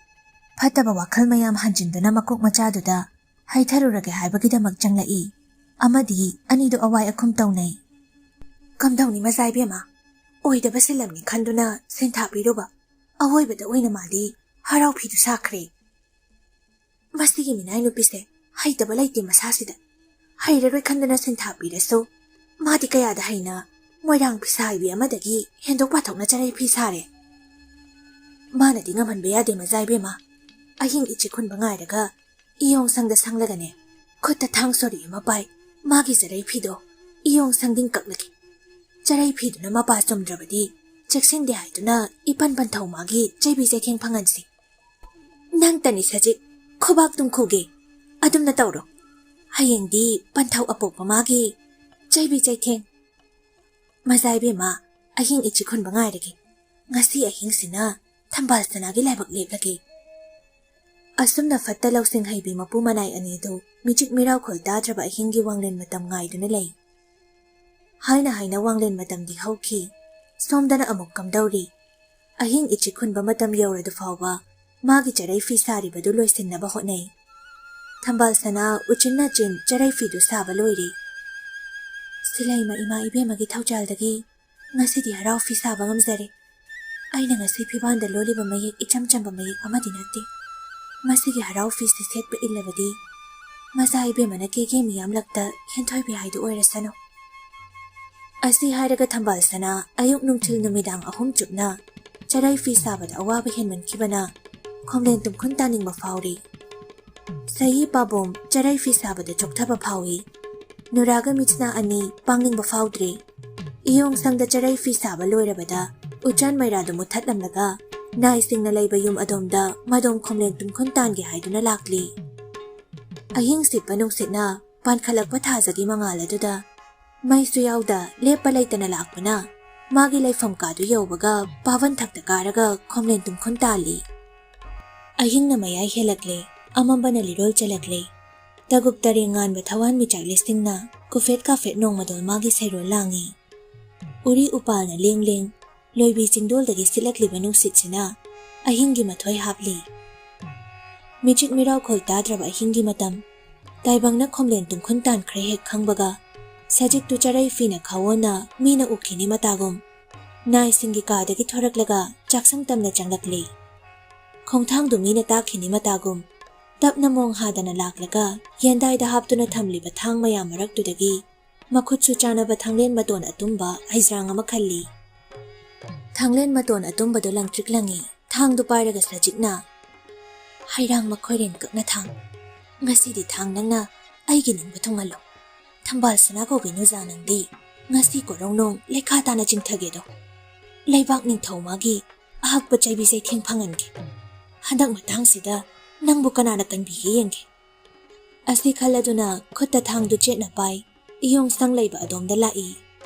ꯐꯠꯇꯕ ꯋꯥꯈꯜ ꯃꯌꯥꯝ ꯍꯟꯖꯤꯟꯗꯨꯅ ꯃꯀꯣꯛ ꯃꯆꯥꯗꯨꯗ ꯍꯩꯊꯔꯨꯔꯒꯦ ꯍꯥꯏꯕꯒꯤꯗꯃꯛ ꯆꯪꯂꯛꯏ꯫ ꯑꯃꯗꯤ ꯑꯅꯤꯗꯨ ꯑꯋꯥꯏ ꯑꯈꯨꯝ ꯇꯧꯅꯩ꯫ "ꯀꯝꯗꯧꯅꯤ ꯃꯆꯥ ꯏꯕꯦꯝꯃ? ꯑꯣꯏꯗꯕ ꯁꯤꯜꯂꯝꯅꯤ ꯈꯟꯗꯨꯅ ꯁꯤꯟꯊꯥ ꯄꯤꯔꯨꯕ꯫ ꯑꯋꯣꯏꯕꯗ ꯑꯣꯏꯅ ꯃꯥꯗꯤ ꯍꯔꯥꯎ ꯐꯤꯗꯨ ꯁꯥꯈ꯭ꯔꯦ꯫ ꯃꯁꯤꯒꯤ ꯃꯤꯅꯥꯏ ꯅꯨꯄꯤꯁꯦ ꯍꯩꯇꯕ ꯂꯩꯇꯦ ꯃꯁꯥꯁꯤꯗ꯫ ꯍꯩꯔꯔꯣꯏ ꯈꯟꯗꯅ ꯁꯤꯟꯊꯥ ꯄꯤꯔꯁꯨ ꯃꯥꯗꯤ ꯀꯌꯥꯗ ꯍꯩꯅ ꯃꯣꯏꯔꯥꯡ ꯐꯤꯁꯥ ꯍꯩꯕꯤ ꯑꯃꯗꯒꯤ ꯍꯦꯟꯗꯣꯛ ꯄꯥꯊꯣꯛꯅ ꯆꯔꯩ ꯐꯤ ꯁꯥꯔꯦ꯫ ꯃꯥꯅꯗꯤ ꯉꯝꯍꯟꯕ ꯌꯥꯗꯦ ꯃꯆꯥ ꯏꯕꯦꯝꯃ꯫ ꯑꯍꯤꯡ ꯏꯆꯤꯛ ꯍꯨꯟꯕ ꯉꯥꯏꯔꯒ ꯏꯌꯣꯡꯁꯪꯗ ꯁꯪꯂꯒꯅꯦ, ꯈꯨꯠꯇ ꯊꯥꯡ ꯁꯣꯔꯤ ꯑꯃ ꯄꯥꯏ, ꯃꯥꯒꯤ ꯆꯔꯩ ꯐꯤꯗꯣ ꯏꯌꯣꯡꯁꯪꯗꯤꯡ ꯀꯛꯂꯒꯦ꯫ ꯆꯔꯩ ꯐꯤꯗꯨꯅ ꯃꯄꯥ ꯆꯨꯝꯗ꯭ꯔꯕꯗꯤ ꯆꯦꯛꯁꯤꯟꯗꯦ ꯍꯥꯏꯗꯨꯅ ꯏꯄꯟ ꯄꯟꯊꯧ ꯃꯥꯒꯤ ꯆꯩꯕꯤ ꯆꯩꯊꯦꯡ ꯐꯪꯍꯟꯁꯤ꯫ ꯅꯪꯇꯅꯤ ꯁꯖꯤꯛ, ꯈꯨꯕꯥꯛ ꯇꯨꯝꯈꯨꯒꯦ꯫ ꯑꯗꯨꯝꯅ ꯇꯧꯔꯣ꯫ ꯍꯌꯦꯡꯗꯤ ꯄꯟꯊꯧ ꯑꯄꯣꯛꯄ ꯃꯥꯒꯤ ꯆꯩꯕꯤ ꯆꯩꯊꯦꯡ꯫ ꯃꯆꯥ ꯏꯕꯦꯝꯃ, ꯑꯍꯤꯡ ꯏꯆꯤꯛ ꯍꯨꯟꯕ ꯉꯥꯏꯔꯒꯦ꯫ ꯉꯁꯤ ꯑꯍꯤꯡꯁꯤꯅ ꯊꯝꯕꯥꯜ ꯁꯅꯥꯒꯤ ꯂꯥꯏꯕꯛ ꯂꯦꯞꯂꯒꯦ"꯫ ꯑꯁꯨꯝꯅ ꯐꯠꯇ ꯂꯧꯁꯤꯡ ꯍꯩꯕꯤ ꯃꯄꯨ ꯃꯅꯥꯏ ꯑꯅꯤꯗꯨ ꯃꯤꯆꯤꯛ ꯃꯤꯔꯥꯎꯈꯣꯜ ꯇꯥꯗ꯭ꯔꯕ ꯑꯍꯤꯡꯒꯤ ꯋꯥꯡꯂꯦꯟ ꯃꯇꯝ ꯉꯥꯏꯗꯨꯅ ꯂꯩ꯫ ꯍꯥꯏꯅ ꯍꯥꯏꯅ ꯋꯥꯡꯂꯦꯟ ꯃꯇꯝꯗꯤ ꯍꯧꯈꯤ꯫ ꯁꯣꯝꯗꯅ ꯑꯃꯨꯛ ꯀꯝꯗꯧꯔꯤ? ꯑꯍꯤꯡ ꯏꯆꯤꯛ ꯍꯨꯟꯕ ꯃꯇꯝ ꯌꯧꯔꯗꯨ ꯐꯥꯎꯕ ꯃꯥꯒꯤ ꯆꯔꯩ ꯐꯤ ꯁꯥꯔꯤꯕꯗꯨ ꯂꯣꯏꯁꯤꯟꯅꯕ ꯍꯣꯠꯅꯩ꯫ ꯊꯝꯕꯥꯜ ꯁꯅꯥ ꯎꯆꯤꯟ ꯅꯥꯆꯤꯟ ꯆꯔꯩ ꯐꯤꯗꯨ ꯁꯥꯕ ꯂꯣꯏꯔꯦ꯫ ꯁꯤꯂꯩꯃ ꯏꯃꯥ ꯏꯕꯦꯝꯃꯒꯤ ꯊꯧꯖꯥꯜꯗꯒꯤ ꯉꯁꯤꯗꯤ ꯍꯔꯥꯎ ꯐꯤ ꯁꯥꯕ ꯉꯝꯖꯔꯦ꯫ ꯑꯩꯅ ꯉꯁꯤ ꯐꯤꯕꯥꯟꯗ ꯂꯣꯜꯂꯤꯕ ꯃꯌꯦꯛ ꯏꯆꯝ ꯆꯝꯕ ꯃꯌꯦꯛ ꯑꯃꯗꯤ ꯅꯠꯇꯦ꯫ ꯃꯁꯤꯒꯤ ꯍꯔꯥꯎ ꯐꯤꯁꯤ ꯁꯦꯠꯄ ꯏꯜꯂꯕꯗꯤ ꯃꯆꯥ ꯏꯕꯦꯝꯃꯅ ꯀꯦꯒꯦ ꯃꯤꯌꯥꯝꯂꯛꯇ ꯍꯦꯟꯊꯣꯏꯕꯤ ꯍꯥꯏꯗꯨ ꯑꯣꯏꯔꯁꯅꯨ꯫ ꯑꯁꯤ ꯍꯥꯏꯔꯒ ꯊꯝꯕꯥꯜ ꯁꯅꯥ ꯑꯌꯨꯛ ꯅꯨꯡꯊꯤꯜ ꯅꯨꯃꯤꯗꯥꯡ ꯑꯍꯨꯝ ꯆꯨꯞꯅ ꯆꯔꯩ ꯐꯤ ꯁꯥꯕꯗ ꯑꯋꯥꯕ ꯍꯦꯟꯃꯟꯈꯤꯕꯅ ꯈꯣꯝꯂꯦꯟ ꯇꯨꯝꯈꯨꯟ ꯇꯥꯅꯤꯡꯕ ꯐꯥꯎꯔꯤ꯫ ꯁꯍꯤ ꯄꯥꯕꯣꯝ ꯆꯔꯩ ꯐꯤ ꯁꯥꯕꯗ ꯆꯣꯛꯊꯕ ꯐꯥꯎꯏ꯫ ꯅꯨꯔꯥꯒ ꯃꯤꯠꯁꯅꯥ ꯑꯅꯤ ꯄꯥꯡꯅꯤꯡꯕ ꯐꯥꯎꯗ꯭ꯔꯤ꯫ ꯏꯌꯣꯡ ꯁꯪꯗ ꯆꯔꯩ ꯐꯤ ꯁꯥꯕ ꯂꯣꯏꯔꯕꯗ ꯎꯆꯥꯟ ꯃꯩꯔꯥꯗꯨ ꯃꯨꯠꯊꯠꯂꯝꯂꯒ ꯅꯥꯏꯁꯤꯡꯅ ꯂꯩꯕ ꯌꯨꯝ ꯑꯗꯣꯝꯗ ꯃꯗꯣꯝ ꯈꯣꯝꯂꯦꯟ ꯇꯨꯝꯈꯨꯟ ꯇꯥꯟꯒꯦ ꯍꯥꯏꯗꯨꯅ ꯂꯥꯛꯂꯤ꯫ ꯑꯍꯤꯡ ꯁꯤꯠꯄ ꯅꯨꯡꯁꯤꯠꯅ ꯄꯥꯟꯈꯠꯂꯛꯄ ꯊꯥꯖꯒꯤ ꯃꯉꯥꯜ ꯑꯗꯨꯗ ꯃꯩꯁꯨ ꯌꯥꯎꯗ ꯂꯦꯞꯄ ꯂꯩꯇꯅ ꯂꯥꯛꯄꯅ ꯃꯥꯒꯤ ꯂꯩꯐꯝ ꯀꯥꯗꯨ ꯌꯧꯕꯒ ꯄꯥꯕꯟ ꯊꯛꯇ ꯀꯥꯔꯒ ꯈꯣꯝꯂꯦꯟ ꯇꯨꯝꯈꯨꯟ ꯇꯥꯜꯂꯤ꯫ ꯑꯍꯤꯡꯅ ꯃꯌꯥꯏ ꯍꯦꯜꯂꯛꯂꯦ, ꯑꯃꯝꯕꯅ ꯂꯤꯔꯣꯜ ꯆꯦꯜꯂꯛꯂꯦ꯫ ꯇꯒꯨꯞ ꯇꯔꯦꯡ ꯉꯥꯟꯕ ꯊꯋꯥꯟ ꯃꯤꯆꯥꯛꯂꯤꯁꯤꯡꯅ ꯀꯨꯐꯦꯠ ꯀꯥꯐꯦꯠ ꯅꯣꯡꯃꯗꯣꯜ ꯃꯥꯒꯤ ꯁꯩꯔꯣꯜ ꯂꯥꯡꯉꯤ꯫ ꯎꯔꯤ ꯎꯄꯥꯜꯅ ꯂꯦꯡ ꯂꯦꯡ ꯂꯣꯏꯕꯤ ꯆꯤꯡꯗꯣꯜꯗꯒꯤ ꯁꯤꯠꯂꯛꯂꯤꯕ ꯅꯨꯡꯁꯤꯠꯁꯤꯅ ꯑꯍꯤꯡꯒꯤ ꯃꯊꯣꯏ ꯍꯥꯞꯂꯤ꯫ ꯃꯤꯆꯤꯛ ꯃꯤꯔꯥꯎꯈꯣꯜ ꯇꯥꯗ꯭ꯔꯕ ꯑꯍꯤꯡꯒꯤ ꯃꯇꯝ꯫ ꯇꯥꯏꯕꯪꯅ ꯈꯣꯝꯂꯦꯟ ꯇꯨꯝꯈꯨꯟ ꯇꯥꯟꯈ꯭ꯔꯦ ꯍꯦꯛ ꯈꯪꯕꯒ ꯁꯖꯤꯛꯇꯨ ꯆꯔꯩ ꯐꯤꯅ ꯈꯥꯋꯣꯟꯅ ꯃꯤꯅ ꯎꯈꯤꯅꯤ ꯃꯇꯥꯒꯨꯝ ꯅꯥꯏꯁꯤꯡꯒꯤ ꯀꯥꯗꯒꯤ ꯊꯣꯔꯛꯂꯒ ꯆꯥꯛꯁꯪ ꯇꯝꯅ ꯆꯪꯂꯛꯂꯤ꯫ ꯈꯣꯡꯊꯥꯡꯗꯨ ꯃꯤꯅ ꯇꯥꯈꯤꯅꯤ ꯃꯇꯥꯒꯨꯝ ꯇꯞꯅ ꯃꯣꯡ ꯍꯥꯗꯅ ꯂꯥꯛꯂꯒ ꯌꯦꯟꯗꯥꯏꯗ ꯍꯥꯞꯇꯨꯅ ꯊꯝꯂꯤꯕ ꯊꯥꯡ ꯃꯌꯥꯝ ꯃꯔꯛꯇꯨꯗꯒꯤ ꯃꯈꯨꯠꯁꯨ ꯆꯥꯟꯅꯕ ꯊꯥꯡꯂꯦꯟ ꯃꯇꯣꯟ ꯑꯇꯨꯝꯕ ꯍꯩꯖ꯭ꯔꯥꯡ ꯑꯃ ꯈꯜꯂꯤ꯫ ꯊꯥꯡꯂꯦꯟ ꯃꯇꯣꯟ ꯑꯇꯨꯝꯕꯗꯨ ꯂꯪꯇ꯭ꯔꯤꯛ ꯂꯪꯏ꯫ ꯊꯥꯡꯗꯨ ꯄꯥꯏꯔꯒ ꯁꯖꯤꯛꯅ, "ꯍꯩꯔꯥꯡ ꯃꯈꯣꯏꯔꯦꯟ ꯀꯛꯅ ꯊꯥꯡ, ꯉꯁꯤꯗꯤ ꯊꯥꯡ ꯅꯪꯅ ꯑꯩꯒꯤ ꯅꯤꯡꯕ ꯊꯨꯡꯍꯜꯂꯣ꯫ ꯊꯝꯕꯥꯜ ꯁꯅꯥ ꯀꯧꯕꯤ ꯅꯨꯖꯥ ꯅꯪꯗꯤ ꯉꯁꯤ ꯀꯣꯔꯧꯅꯣꯡ ꯂꯩꯈꯥ ꯇꯥꯅ ꯆꯤꯡꯊꯒꯦꯗꯣ꯫ ꯂꯩꯕꯥꯛ ꯅꯤꯡꯊꯧ ꯃꯥꯒꯤ ꯑꯍꯛꯄ ꯆꯩꯕꯤ ꯆꯩꯊꯦꯡ ꯐꯪꯍꯟꯒꯦ꯫ ꯍꯟꯗꯛ ꯃꯇꯥꯡꯁꯤꯗ ꯅꯪꯕꯨ ꯀꯅꯥꯅ ꯀꯟꯕꯤꯒꯦ ꯌꯦꯡꯒꯦ꯫" ꯑꯁꯤ ꯈꯜꯂꯗꯨꯅ ꯈꯨꯠꯇ ꯊꯥꯡꯗꯨ ꯆꯦꯠꯅ ꯄꯥꯏ, ꯏꯌꯣꯡ ꯁꯪ ꯂꯩꯕ ꯑꯗꯣꯝꯗ ꯂꯥꯛꯏ꯫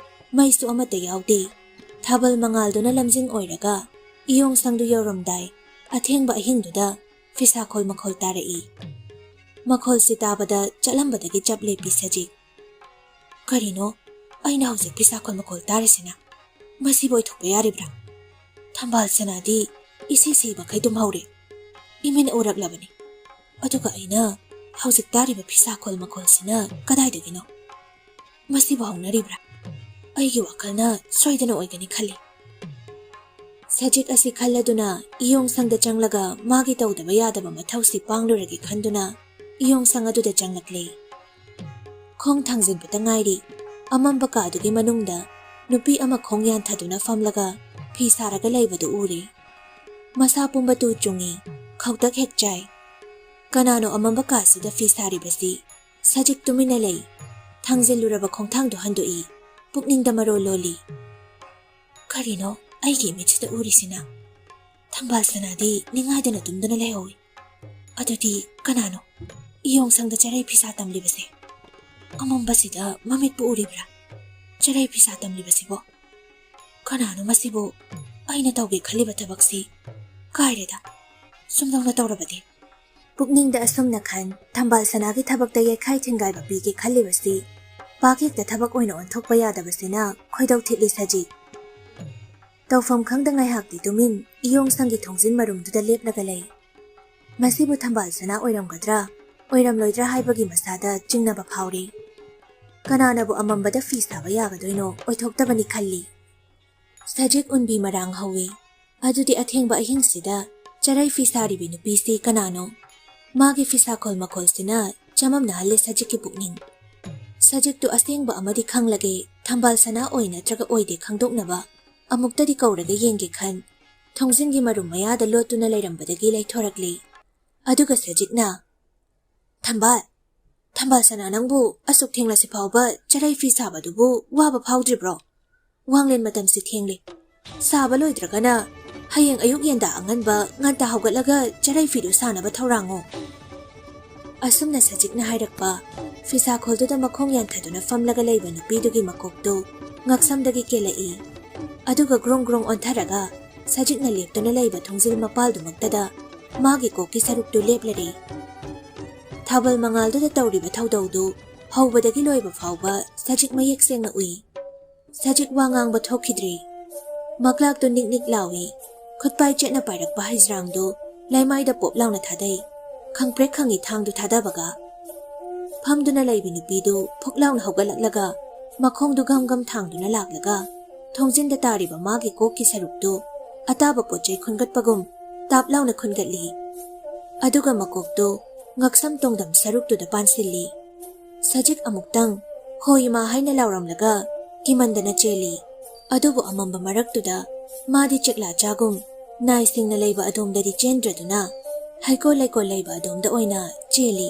ꯃꯩꯁꯨ ꯑꯃꯠꯇ ꯌꯥꯎꯗꯦ꯫ ꯊꯥꯕꯜ ꯃꯉꯥꯜꯗꯨꯅ ꯂꯝꯖꯤꯡ ꯑꯣꯏꯔꯒ ꯏꯌꯣꯡ ꯁꯪꯗꯨ ꯌꯧꯔꯝꯗꯥꯏ ꯑꯊꯦꯡꯕ ꯑꯍꯤꯡꯗꯨꯗ ꯐꯤꯁꯥꯈꯣꯜ ꯃꯈꯣꯜ ꯇꯥꯔꯛꯏ꯫ ꯃꯈꯣꯜꯁꯤ ꯇꯥꯕꯗ ꯆꯠꯂꯝꯕꯗꯒꯤ ꯆꯞ ꯂꯦꯞꯄꯤ ꯁꯖꯤꯛ꯫ "ꯀꯔꯤꯅꯣ? ꯑꯩꯅ ꯍꯧꯖꯤꯛ ꯐꯤꯁꯥꯈꯣꯜ ꯃꯈꯣꯜ ꯇꯥꯔꯤꯁꯤꯅ? ꯃꯁꯤꯕꯨ ꯑꯣꯏꯊꯣꯛꯄ ꯌꯥꯔꯤꯕ꯭ꯔꯥ? ꯊꯝꯕꯥꯜ ꯁꯅꯥꯗꯤ ꯏꯁꯤ ꯁꯤꯕꯈꯩ ꯇꯨꯝꯍꯧꯔꯦ꯫ ꯏꯃꯤꯠꯅ ꯎꯔꯛꯂꯕꯅꯤ꯫ ꯑꯗꯨꯒ ꯑꯩꯅ ꯍꯧꯖꯤꯛ ꯇꯥꯔꯤꯕ ꯐꯤꯁꯥꯈꯣꯜ ꯃꯈꯣꯜꯁꯤꯅ ꯀꯗꯥꯏꯗꯒꯤꯅꯣ? ꯃꯁꯤꯕꯨ ꯍꯧꯅꯔꯤꯕ꯭ꯔꯥ? ꯑꯩꯒꯤ ꯋꯥꯈꯜꯅ ꯁꯣꯏꯗꯅ ꯑꯣꯏꯒꯅꯤ ꯈꯜꯂꯤ꯫ ꯁꯖꯤꯛ ꯑꯁꯤ ꯈꯜꯂꯗꯨꯅ ꯏꯌꯣꯡ ꯁꯪꯗ ꯆꯪꯂꯒ ꯃꯥꯒꯤ ꯇꯧꯗꯕ ꯌꯥꯗꯕ ꯃꯊꯧꯁꯤ ꯄꯥꯡꯂꯨꯔꯒꯦ ꯈꯟꯗꯨꯅ ꯏꯌꯣꯡ ꯁꯪ ꯑꯗꯨꯗ ꯆꯪꯂꯛꯂꯦ꯫ ꯈꯣꯡ ꯊꯥꯡꯖꯤꯟꯕꯇ ꯉꯥꯏꯔꯤ, ꯑꯃꯝꯕ ꯀꯥꯗꯨꯒꯤ ꯃꯅꯨꯡꯗ ꯅꯨꯄꯤ ꯑꯃ ꯈꯣꯡ ꯌꯥꯟꯊꯗꯨꯅ ꯐꯝꯂꯒ ꯐꯤ ꯁꯥꯔꯒ ꯂꯩꯕꯗꯨ ꯎꯔꯦ꯫ ꯃꯁꯥ ꯄꯨꯝꯕ ꯇꯨ ꯆꯨꯡꯏ, ꯈꯧꯇꯛ ꯍꯦꯛ ꯆꯥꯏ꯫ ꯀꯅꯥꯅꯣ ꯑꯃꯝꯕ ꯀꯥꯁꯤꯗ ꯐꯤ ꯁꯥꯔꯤꯕꯁꯤ? ꯁꯖꯤꯛ ꯇꯨꯃꯤꯟꯅ ꯂꯩ꯫ ꯊꯥꯡꯖꯤꯜꯂꯨꯔꯕ ꯈꯣꯡꯊꯥꯡꯗꯨ ꯍꯟꯗꯣꯛꯏ꯫ ꯄꯨꯛꯅꯤꯡꯗ ꯃꯔꯣꯜ ꯂꯣꯜꯂꯤ꯫ ꯀꯔꯤꯅꯣ ꯑꯩꯒꯤ ꯃꯤꯠꯁꯤꯗ ꯎꯔꯤꯁꯤꯅ? ꯊꯝꯕꯥꯜ ꯁꯅꯥꯗꯤ ꯅꯤꯡꯉꯥꯏꯗꯅ ꯇꯨꯝꯗꯨꯅ ꯂꯩꯍꯧꯏ꯫ ꯑꯗꯨꯗꯤ ꯀꯅꯥꯅꯣ ꯏꯌꯣꯡ ꯁꯪꯗ ꯆꯔꯩ ꯐꯤꯁꯥ ꯇꯝꯂꯤꯕꯁꯦ? ꯑꯃꯝꯕꯁꯤꯗ ꯃꯃꯤꯠꯄꯨ ꯎꯔꯤꯕ꯭ꯔꯥ? ꯆꯔꯩ ꯐꯤꯁꯥ ꯇꯝꯂꯤꯕꯁꯤꯕꯣ? ꯀꯅꯥꯅꯣ ꯃꯁꯤꯕꯨ? ꯑꯩꯅ ꯇꯧꯒꯦ ꯈꯜꯂꯤꯕ ꯊꯕꯛꯁꯤ ꯀꯥꯏꯔꯦꯗ꯫ ꯁꯨꯝꯗꯧꯅ ꯇꯧꯔꯕꯗꯤ꯫ ꯄꯨꯛꯅꯤꯡꯗ ꯑꯁꯨꯝꯅ ꯈꯟ, ꯊꯝꯕꯥꯜ ꯁꯅꯥꯒꯤ ꯊꯕꯛꯇ ꯌꯩꯈꯥꯏ ꯊꯤꯡꯒꯥꯏꯕ ꯄꯤꯒꯦ ꯈꯜꯂꯤꯕꯁꯤ ꯄꯥꯛ ꯍꯦꯛꯇ ꯊꯕꯛ ꯑꯣꯏꯅ ꯑꯣꯟꯊꯣꯛꯄ ꯌꯥꯗꯕꯁꯤꯅ ꯈꯣꯏꯗꯧ ꯊꯤꯠꯂꯤ ꯁꯖꯤꯛ꯫ ꯇꯧꯐꯝ ꯈꯪꯗ ꯉꯥꯏꯍꯥꯛꯇꯤ ꯇꯨꯃꯤꯟ ꯏꯌꯣꯡ ꯁꯪꯒꯤ ꯊꯣꯡꯖꯤꯟ ꯃꯔꯨꯝꯗꯨꯗ ꯂꯦꯞꯂꯒ ꯂꯩ꯫ ꯃꯁꯤꯕꯨ ꯊꯝꯕꯥꯜ ꯁꯅꯥ ꯑꯣꯏꯔꯝꯒꯗ꯭ꯔꯥ ꯑꯣꯏꯔꯝꯂꯣꯏꯗ꯭ꯔꯥ ꯍꯥꯏꯕꯒꯤ ꯃꯁꯥꯗ ꯆꯤꯡꯅꯕ ꯐꯥꯎꯔꯤ꯫ ꯀꯅꯥꯅꯕꯨ ꯑꯃꯝꯕꯗ ꯐꯤ ꯁꯥꯕ ꯌꯥꯒꯗꯣꯏꯅꯣ? ꯑꯣꯏꯊꯣꯛꯇꯕꯅꯤ ꯈꯜꯂꯤ꯫ ꯁꯖꯤꯛ ꯎꯟꯕꯤ ꯃꯔꯥꯡ ꯍꯧꯏ꯫ ꯑꯗꯨꯗꯤ ꯑꯊꯦꯡꯕ ꯑꯍꯤꯡꯁꯤꯗ ꯆꯔꯩ ꯐꯤ ꯁꯥꯔꯤꯕꯤ ꯅꯨꯄꯤꯁꯤ ꯀꯅꯥꯅꯣ? ꯃꯥꯒꯤ ꯐꯤꯁꯥꯈꯣꯜ ꯃꯈꯣꯜꯁꯤꯅ ꯆꯃꯝꯅꯍꯜꯂꯦ ꯁꯖꯤꯛꯀꯤ ꯄꯨꯛꯅꯤꯡ꯫ ꯁꯖꯤꯛꯇꯨ ꯑꯁꯦꯡꯕ ꯑꯃꯗꯤ ꯈꯪꯂꯒꯦ, ꯊꯝꯕꯥꯜ ꯁꯅꯥ ꯑꯣꯏ ꯅꯠꯇ꯭ꯔꯒ ꯑꯣꯏꯗꯦ ꯈꯪꯗꯣꯛꯅꯕ ꯑꯃꯨꯛꯇꯗꯤ ꯀꯧꯔꯒ ꯌꯦꯡꯒꯦ ꯈꯟ, ꯊꯣꯡꯖꯤꯟꯒꯤ ꯃꯔꯨꯝ ꯃꯌꯥꯗ ꯂꯣꯠꯇꯨꯅ ꯂꯩꯔꯝꯕꯗꯒꯤ ꯂꯩꯊꯣꯔꯛꯂꯦ꯫ ꯑꯗꯨꯒ ꯁꯖꯤꯛꯅ, "ꯊꯝꯕꯥꯜ, ꯊꯝꯕꯥꯜ ꯁꯅꯥ, ꯅꯪꯕꯨ ꯑꯁꯨꯛ ꯊꯦꯡꯂꯁꯤ ꯐꯥꯎꯕ ꯆꯔꯩ ꯐꯤ ꯁꯥꯕꯗꯨꯕꯨ ꯋꯥꯕ ꯐꯥꯎꯗ꯭ꯔꯤꯕ꯭ꯔꯣ? ꯋꯥꯡꯂꯦꯟ ꯃꯇꯝꯁꯤ ꯊꯦꯡꯂꯦ꯫ ꯁꯥꯕ ꯂꯣꯏꯗ꯭ꯔꯒꯅ ꯍꯌꯦꯡ ꯑꯌꯨꯛ ꯌꯦꯟꯗꯥ ꯑꯉꯟꯕ ꯉꯟꯇꯥ ꯍꯧꯒꯠꯂꯒ ꯆꯔꯩ ꯐꯤꯗꯨ ꯁꯥꯅꯕ ꯊꯧꯔꯥꯡꯉꯣ꯫" ꯑꯁꯨꯝꯅ ꯁꯖꯤꯛꯅ ꯍꯥꯏꯔꯛꯄ, ꯐꯤꯁꯥꯈꯣꯜꯗꯨꯗ ꯃꯈꯣꯡ ꯌꯥꯟꯊꯗꯨꯅ ꯐꯝꯂꯒ ꯂꯩꯕ ꯅꯨꯄꯤꯗꯨꯒꯤ ꯃꯀꯣꯛꯇꯨ ꯉꯛꯁꯝꯗꯒꯤ ꯀꯦꯜꯂꯛꯏ꯫ ꯑꯗꯨꯒ ꯒ꯭ꯔꯣꯡ ꯒ꯭ꯔꯣꯡ ꯑꯣꯟꯊꯔꯒ ꯁꯖꯤꯛꯅ ꯂꯦꯞꯇꯨꯅ ꯂꯩꯕ ꯊꯣꯡꯖꯤꯜ ꯃꯄꯥꯜꯗꯨꯃꯛꯇꯗ ꯃꯥꯒꯤ ꯀꯣꯛꯀꯤ ꯁꯔꯨꯛꯇꯨ ꯂꯦꯞꯂꯔꯦ꯫ ꯊꯥꯕꯜ ꯃꯉꯥꯜꯗꯨꯗ ꯇꯧꯔꯤꯕ ꯊꯧꯗꯧꯗꯨ ꯍꯧꯕꯗꯒꯤ ꯂꯣꯏꯕ ꯐꯥꯎꯕ ꯁꯖꯤꯛ ꯃꯌꯦꯛ ꯁꯦꯡꯅ ꯎꯏ꯫ ꯁꯖꯤꯛ ꯋꯥ ꯉꯥꯡꯕ ꯊꯣꯛꯈꯤꯗ꯭ꯔꯤ꯫ ꯃꯀ꯭ꯂꯥꯛꯇꯨ ꯅꯤꯛ ꯅꯤꯛ ꯂꯥꯎꯏ꯫ ꯈꯨꯠꯄꯥꯏ ꯆꯦꯠꯅ ꯄꯥꯏꯔꯛꯄ ꯍꯩꯖ꯭ꯔꯥꯡꯗꯨ ꯂꯩꯃꯥꯏꯗ ꯄꯣꯞ ꯂꯥꯎꯅ ꯊꯥꯗꯩ꯫ ꯈꯪꯄ꯭ꯔꯦꯛ ꯈꯪꯉꯤ ꯊꯥꯡꯗꯨ ꯊꯥꯗꯕꯒ꯫ ꯐꯝꯗꯨꯅ ꯂꯩꯕꯤ ꯅꯨꯄꯤꯗꯨ ꯐꯨꯛ ꯂꯥꯎꯅ ꯍꯧꯒꯠꯂꯛꯂꯒ ꯃꯈꯣꯡꯗꯨ ꯒꯝ ꯒꯝ ꯊꯥꯡꯗꯨꯅ ꯂꯥꯛꯂꯒ ꯊꯣꯡꯖꯤꯟꯗ ꯇꯥꯔꯤꯕ ꯃꯥꯒꯤ ꯀꯣꯛꯀꯤ ꯁꯔꯨꯛꯇꯨ ꯑꯇꯥꯕ ꯄꯣꯠ ꯆꯩ ꯈꯨꯟꯒꯠꯄꯒꯨꯝ ꯇꯥꯞ ꯂꯥꯎꯅ ꯈꯨꯟꯒꯠꯂꯤ꯫ ꯑꯗꯨꯒ ꯃꯀꯣꯛꯇꯨ ꯉꯛꯁꯝ ꯇꯣꯡꯗꯝ ꯁꯔꯨꯛꯇꯨꯗ ꯄꯥꯟꯁꯤꯜꯂꯤ꯫ ꯁꯖꯤꯛ ꯑꯃꯨꯛꯇꯪ "ꯍꯣꯏ ꯏꯃꯥ" ꯍꯥꯏꯅ ꯂꯥꯎꯔꯝꯂꯒ ꯀꯤꯃꯟꯗꯅ ꯆꯦꯜꯂꯤ꯫ ꯑꯗꯨꯕꯨ ꯑꯃꯝꯕ ꯃꯔꯛꯇꯨꯗ ꯃꯥꯗꯤ ꯆꯦꯛꯂꯥ ꯆꯥꯒꯨꯝ ꯅꯥꯏꯁꯤꯡꯅ ꯂꯩꯕ ꯑꯗꯣꯝꯗꯗꯤ ꯆꯦꯟꯗ꯭ꯔꯗꯨꯅ ꯍꯩꯀꯣꯜ ꯂꯩꯀꯣꯜ ꯂꯩꯕ ꯑꯗꯣꯝꯗ ꯑꯣꯏꯅ ꯆꯦꯜꯂꯤ꯫